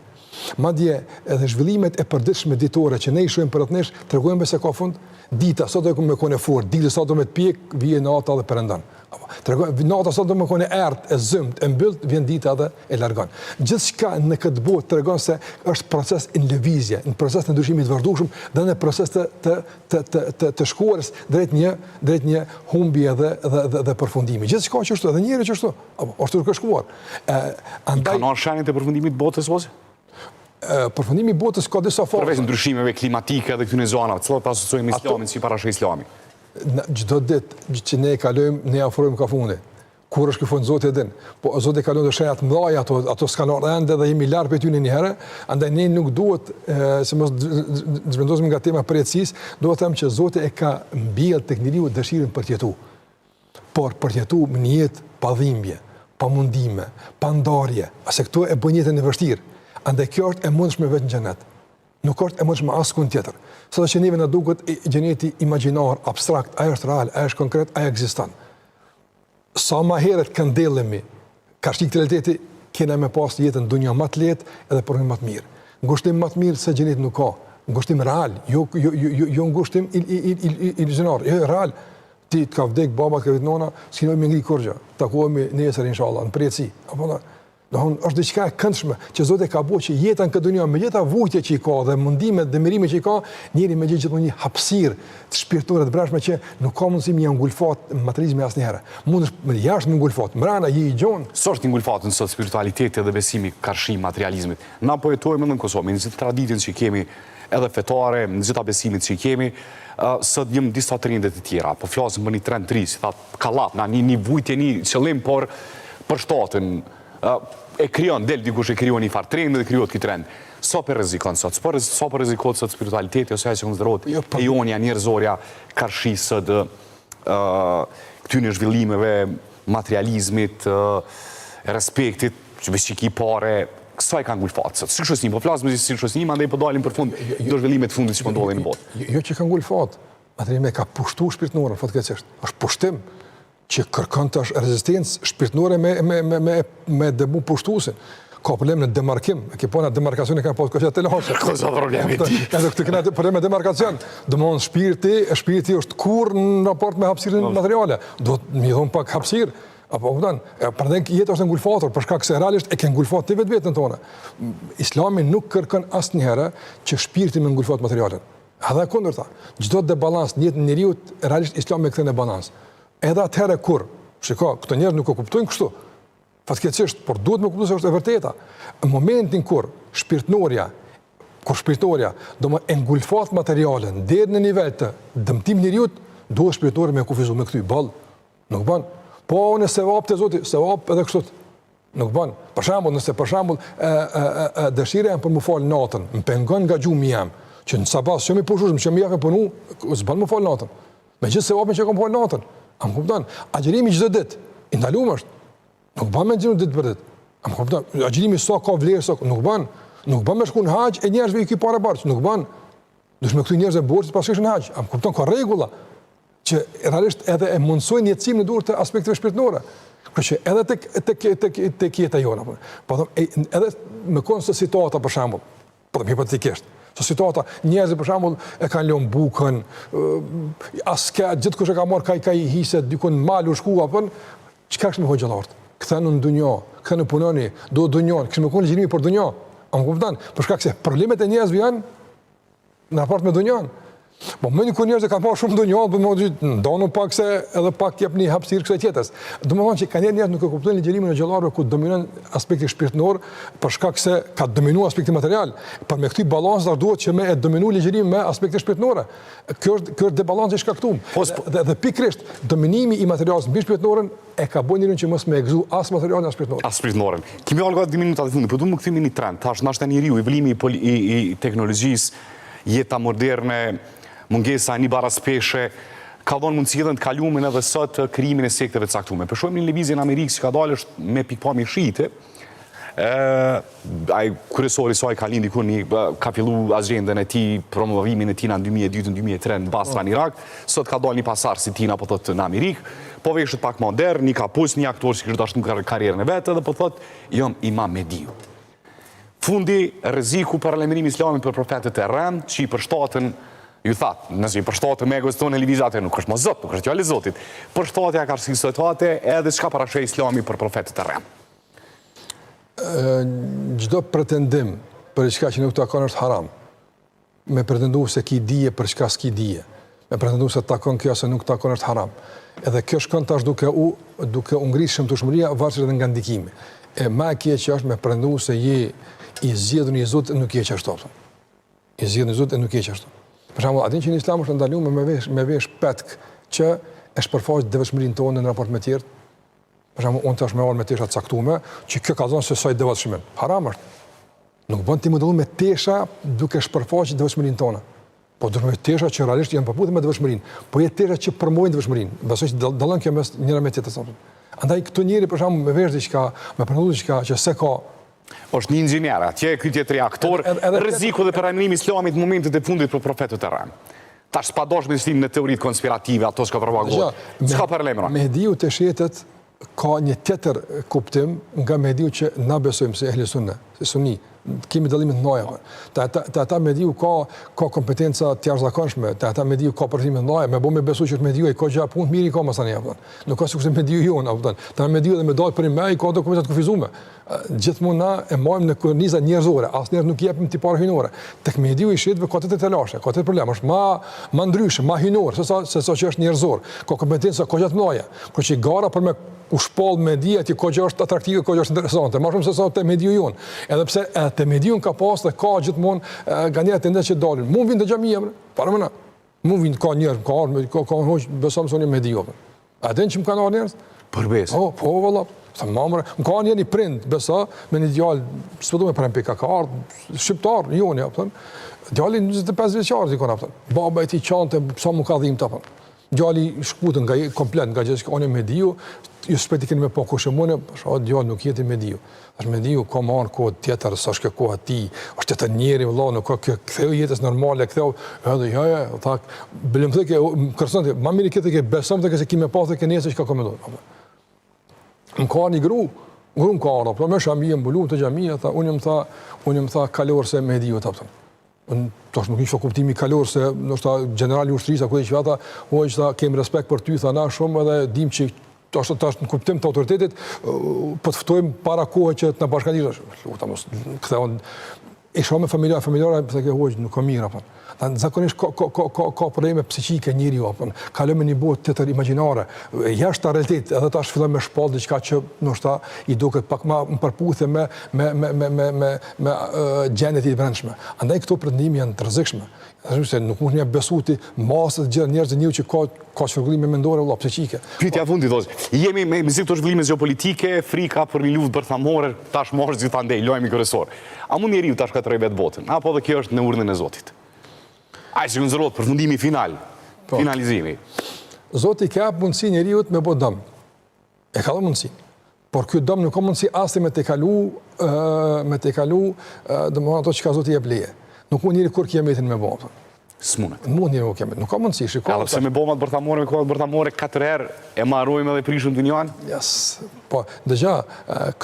Madje edhe zhvillimet e përditshme ditore që ne i shohim përreth nesh, tregojnë se ka fund. Dita sado me kon e fortë, dielli sado me të pjek, vjen nata dhe perëndon. Apo tregon nata sado me kon e errët, e zymtë, e mbyllt, vjen dita dhe e largon. Gjithçka në këtë botë tregon se është proces në lëvizje, në proces të ndryshimit të vazhdueshëm dhe në proces të të të të të, të shkuarjes drejt një drejt një humbje dhe dhe dhe, dhe përfundimi. Gjithçka që është edhe njeriu që është, apo është duke shkuar. Ë andaj kanë ardhur shenjat e përfundimit të botës ose? Përfundimi i botës ka disa faza. Përveç ndryshimeve klimatike dhe këtyre zonave, cilat asociojmë me Islamin si parasheh Islami? Në çdo ditë që ne kalojmë, ne afrohemi ka fundi. Kur është ky fund Zoti e din. Po Zoti ka lënë shenja të mëdha ato ato s'kanë ardhur ende dhe jemi larg prej tyre një herë, andaj ne nuk duhet e, se mos zhvendosemi nga tema e përjetësisë, duhet të them që Zoti e ka mbjell tek njeriu dëshirën për të jetuar. Por për të jetuar në një jetë pa dhimbje, pa mundime, pa ndarje, se këto e bëjnë jetën e vështirë. Andaj kjo është e mundshme vetëm në xhenet. Nuk është e mundshme askund tjetër. Sado që neve na duket xheneti imagjinar, abstrakt, ai është real, ai është konkret, ai ekziston. Sa ma herët këndellemi karshi këtij realiteti, kena me pas jetën në dunja ma të lehtë edhe përfundim ma të mirë. Ngushtim ma të mirë se xheneti nuk ka. Ngushtim real, jo jo jo jo, jo ngushtim il, il, il, il, iluzionar, jo real. Ti të ka vdek baba, të ka vdek nona, s'ki nevojë me ngri kurrgjë. Takohemi nesër inshallah në përjetësi. Apo na Domthon është diçka e këndshme që Zoti e ka bërë që jeta në këtë dunja me gjitha vuajtjet që i ka dhe mundimet dhe mjerimet që i ka, njeri me gjetë gjithmonë një hapësirë të shpirtërore të brendshme që nuk ka mundësi me ia ngulfat materializmi asnjëherë. Mundesh me jashtë me ngulfat, mbrenda je i gjonë. S'është i ngulfatun sot spiritualiteti dhe besimi karshi materializmit. Na po jetojmë edhe në Kosovë, me gjithë traditën që kemi edhe fetare, me gjitha besimet që kemi, sot janë disa trende të tjera. Po flasim për një trend të ri, si thatë, Kallaf, na një një vujtje, një qëllim, por përshtaten, e krijon, del dikush e krijon një farë trendi dhe krijohet ky trend. Sa po rrezikon sot? Sa po po rrezikohet sot spiritualiteti ose ajo që konsiderohet jo, po- e jonja njerëzorja karshi sot këtyne zhvillimeve, materializmit, respektit, që veç që ki pare, kësaj ka ngulfat sot. Si shoqni, po flasim si shoqni, mandej po dalim për fund jo, jo, do zhvillime të fundit që po ndodhin në botë. Jo, jo që ka ngulfat, Materializmi e ka pushtu shpirtënoren, fatkeqësisht. Është pushtim që kërkon tash rezistencë shpirtënore me me me me me dëbu pushtuesin. Ka problem në demarkim, e ke pa na demarkacionin kanë pas kaq telashe. Ka sa problem i ti. Edhe këtu kena problem me demarkacion. Domthon shpirti, shpirti është kurrë në raport me hapësirën materiale. Duhet me i dhon pak hapësirë. Apo kupton? E prandaj jeta është e ngulfatur për shkak se realisht e ke ngulfat ti vetveten tonë. Islami nuk kërkon asnjëherë që shpirti me ngulfat materialen. Edhe e kundërta, çdo debalans në jetën e njeriut, realisht Islami e kthen në balans. Edhe atëherë kur, shiko, këto njerëz nuk e kuptojnë kështu. Fatkeqësisht, por duhet me kuptu se është e vërteta. Në momentin kur shpirtnorja, kur shpirtnorja domethënë e ngulfat materialen deri në nivel të dëmtimit njeriut, duhet shpirtnorja me kufizu me kthy boll. Nuk bën. Po unë sevap te Zoti, sevap edhe kështu. Nuk bën. Për shembull, nëse për shembull ë ë ë ë dëshira jem për m'u fal natën, më pengon nga gjumi jem, që në sabah s'jam i pushueshëm, që më jap punu, s'bën m'u fal natën. Me gjithë sevapin që kam fal natën. A më kupton? Agjërimi çdo ditë i ndaluar është. Nuk bën me agjëru ditë për ditë. A më kupton? Agjërimi sa ka vlerë, sa nuk bën. Nuk bën me shku në haxh e njerëzve i ki pare borxh, nuk bën. Duhesh me kthy njerëzve borxhet pasi shkon në haxh. A më kupton? Ka rregulla që realisht edhe e mundësojnë jetësimin në duar të aspekteve shpirtërore. Kështu që edhe tek tek tek tek jeta jonë apo. Po them edhe me konë se situata për shembull, po them hipotetikisht, se situata njerëzit për shembull e kanë lënë bukën, as ka gjithkush e ka marrë ka ka i hise dikun në mal u shku apo çka kish me hoxhallarët? Kthehuni në dunja, kthehuni punoni, do dunjon, kish me konë ligjërimi për dunja. A më kupton? Për shkak se problemet e njerëzve janë Në raport me dunjan. Po më një kur njerëzit kanë parë shumë dunjan, do të thotë ndonu pak se edhe pak jepni hapësirë kësaj tjetrës. Domethënë që kanë njerëz nuk e kuptojnë ligjërimin e hoxhallarëve ku dominon aspekti shpirtëror për shkak se ka dominuar aspekti material. Për me kthy balancën duhet që me e dominu ligjërimin me aspektin shpirtëror. Kjo është kjo është debalanci i shkaktuar. Po, dhe, dhe pikërisht dominimi i materialit mbi shpirtëroren e ka bërë njeriun që mos me e gëzu as materialin as shpirtëroren. As shpirtëroren. Kemi ardhur gati dy minuta të fundit, po du me kthy me një trend. Tash nashta njeriu, evolimi i, i, i teknologjisë, jeta moderne, mungesa e një baraspeshe, ka dhënë mundësi edhe në të kalumen edhe sot krijimin e sekteve të caktume. Po shohim një lëvizje në Amerikë që ka dalë është me pikëpamje shiite, ai kryesori i saj ka lind diku një ka fillu agjendën e tij, promovimin e tij në 2002 2003 në Basra në Irak. Sot ka dalë një pasardhës i tij apo thotë në Amerikë. Po veshet pak modern, një kapuç, një aktor që kishte dashur karrierën e vet edhe po thotë jam Imam Mehdiu. Fundi, rreziku paralajmërimi i Islamit për profetët e rremë që i përshtaten ju thatë, nëse i përshtaten me egos tonë e lëvizë atë nuk është më Zot, nuk është fjalë e Zotit. Përshtatja ka situate edhe çka parasheh Islami për profetët e rremë. Çdo pretendim për diçka që nuk takon është haram. Me pretendu se ki dije për çka s'ki dije. Me pretendu se takon kjo se nuk takon është haram. Edhe kjo shkon tash duke u duke u ngrit shëmtushmëria varësisht edhe nga ndikimi. E më e keqe është me pretendu se je i zgjedhur i Zotit nuk je qashtu. I zgjedhur i Zotit nuk je qashtu. Për shembull, a din që në Islam është ndaluar me vesh me vesh petk që e shpërfaq devotshmërinë tonë në raport me tjerët. Për shembull, unë tash me ardh me tesha të caktuara, që kjo ka thonë se sa i devotshëm. Haram është. Nuk bën ti me dallu me tesha duke shpërfaqur devotshmërinë tonë. Po do me tesha që realisht janë përputhje me devotshmërinë, po jo tesha që promovojnë devotshmërinë. Besoj që dallon kjo mes njëra me tjetrën. Andaj këtu njeri për shembull me vesh diçka, me pretendu diçka që s'e ka është një inxhinier, atje ky tjetri aktor, rreziku dhe paralajmërimi i Islamit në momentet e fundit për profetët e rremë. Tash s'pa dashur me shtim në teoritë konspirative, ato çka propagandohet. Çka paralajmëron? Mehdiu te shiitët ka një tjetër kuptim nga Mehdiu që na besojmë si ehli sunne, si sunni. Kemi dallime të mëdha. Te ata te ata Mehdiu ka ka kompetenca të jashtëzakonshme, te ata Mehdiu ka përfitime të mëdha, me bo me besu që është Mehdiu ai ka gjë punë mirë i ka masanej apo. Nuk ka sikurse Mehdiu jonë, apo. Te Mehdiu edhe me dalë për me i ka dokumente të kufizuara. Gjithmonë na e majmë në korniza njerëzore, asnjëherë nuk jepim tipare hyjnore. Tek Mehdiu i shiitëve ka tjetër telashe, ka tjetër problem, është ma ma ndryshe, ma hyjnor se sa se sa që është njerëzor. Ka kompetenca ka gjatë mëdha. Por që gara për me u shpall Mehdi aty ka gjë është atraktive, ka gjë është interesante, më shumë se sa te Mehdiu jonë. Edhe pse edhe te Mehdiu ka pas dhe ka gjithmonë nganjëherë tendenca që dalin. Mund vinë te xhamia, para më na. Mund vinë ka njerëz, ka ardhur, ka ka hoxhë, besom se unë Mehdiu. A din që më kanë ardhur njerëz? Për besë. Po, po valla. Sa mamre, më ka ardhur një prind, besa, me një djalë, s'po du me përmend ka ka ardhur, shqiptar, joni, apo. Djali 25 vjeçar dikon apo. Baba i tij qante sa më ka dhimt apo. Djali shkputën nga komplet nga gjithçka, unë Mehdiu, ju shpejt i keni me pa kush e mune, po djalë nuk je ti Mehdiu. Tash Mehdiu ka me ardh kohë tjetër, s'është kjo koha e tij, është tjetër njeri, vëlla, nuk ka kjo, ktheu jetës normale, ktheu, edhe jo, jo, tha, bilem the ke, më kërcënon ti, ma mirë këtë ke, besom the ke se ki me pa the ke nesër çka ka me ndodh. Më ka një gru, gru më ka ardhur, po me shami e mbulu te xhamia, tha, unë jam tha, unë jam tha kalorëse e Mehdiut, apo. Unë tash nuk kisha kuptimi kalorëse, ndoshta gjenerali i ushtrisë apo diçka tha, hoxhë tha, kemi respekt për ty tha na shumë edhe dim që tash tash në kuptim të autoritetit po të ftojmë para kohe që të na bashkangjish. Luta mos kthehon e shoh me familjar, familjar pse ke hoxhë nuk ka mirë apo. Dan zakonisht ka ka ka ka ka probleme psiqike njeriu apo. Kalon në një botë tjetër imagjinare, jashtë realitetit, edhe tash fillon me shpall diçka që ndoshta i duket pak më në përputhje me me me me me me me gjendjet e brendshme. Andaj këto pretendime janë të rrezikshme. Është se nuk mund të besu ti masët gjë njerëz njeriu që ka ka çrregullime mendore vëlla psiqike. Pyetja e fundit hoxhë. Jemi me me këto zhvillime gjeopolitike, frika për një luftë bërthamore, tashmë është gjithandej lajmi kryesor. A mund njeriu ta shkatërrojë vetë botën? Apo edhe kjo është në urdhrin e Zotit? Ai që konsiderohet përfundimi final, po. finalizimi. Zoti ka mundësi njeriut me bo dëm. E ka dhënë mundësi. Por ky dëm nuk ka mundësi as me tejkalu, me tejkalu, domethënë ato çka Zoti jep leje. Nuk mund njeri kurrë kijametin me bo. S'mundet. Mund një nuk kemi, nuk ka mundësi, shiko. Edhe pse me bombat bërthamore, me kokat bërthamore, katër herë e marojmë edhe prishëm dynjanë? Yes. Po, dëgjo,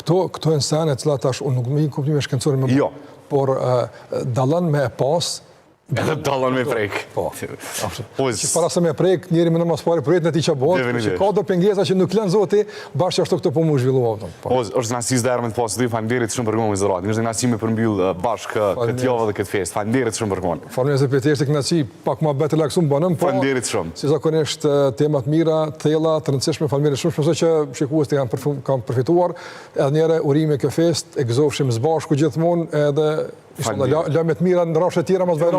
këto, këto janë sene të cilat tash, unë nuk më i kuptime shkencore me Jo. Por dallon me e pas, Edhe dallon me prek. Po. Po, që para se me prek, njeri me në së pari për jetën e tij që bëhet, që ka do pengesa që nuk lën Zoti, bash ashtu këto po mu zhvillu po. Po, është kënaqësi çdo me të pasë ty, faleminderit shumë për kohën zërat. Është kënaqësi me përmbyll bashkë këtë javë dhe këtë festë. Faleminderit shumë për kohën. Faleminderit për të kënaqësi, pak më betë relaksum bënëm, po. Faleminderit shumë. Si zakonisht tema të mira, të thella, të rëndësishme, faleminderit shumë, shpresoj që shikuesit kanë kanë përfituar. Edhe një herë urime kjo festë, e gëzofshim së bashku gjithmonë edhe Inshallah, lajme të mira në rrafshe të tjera mas Bajramit.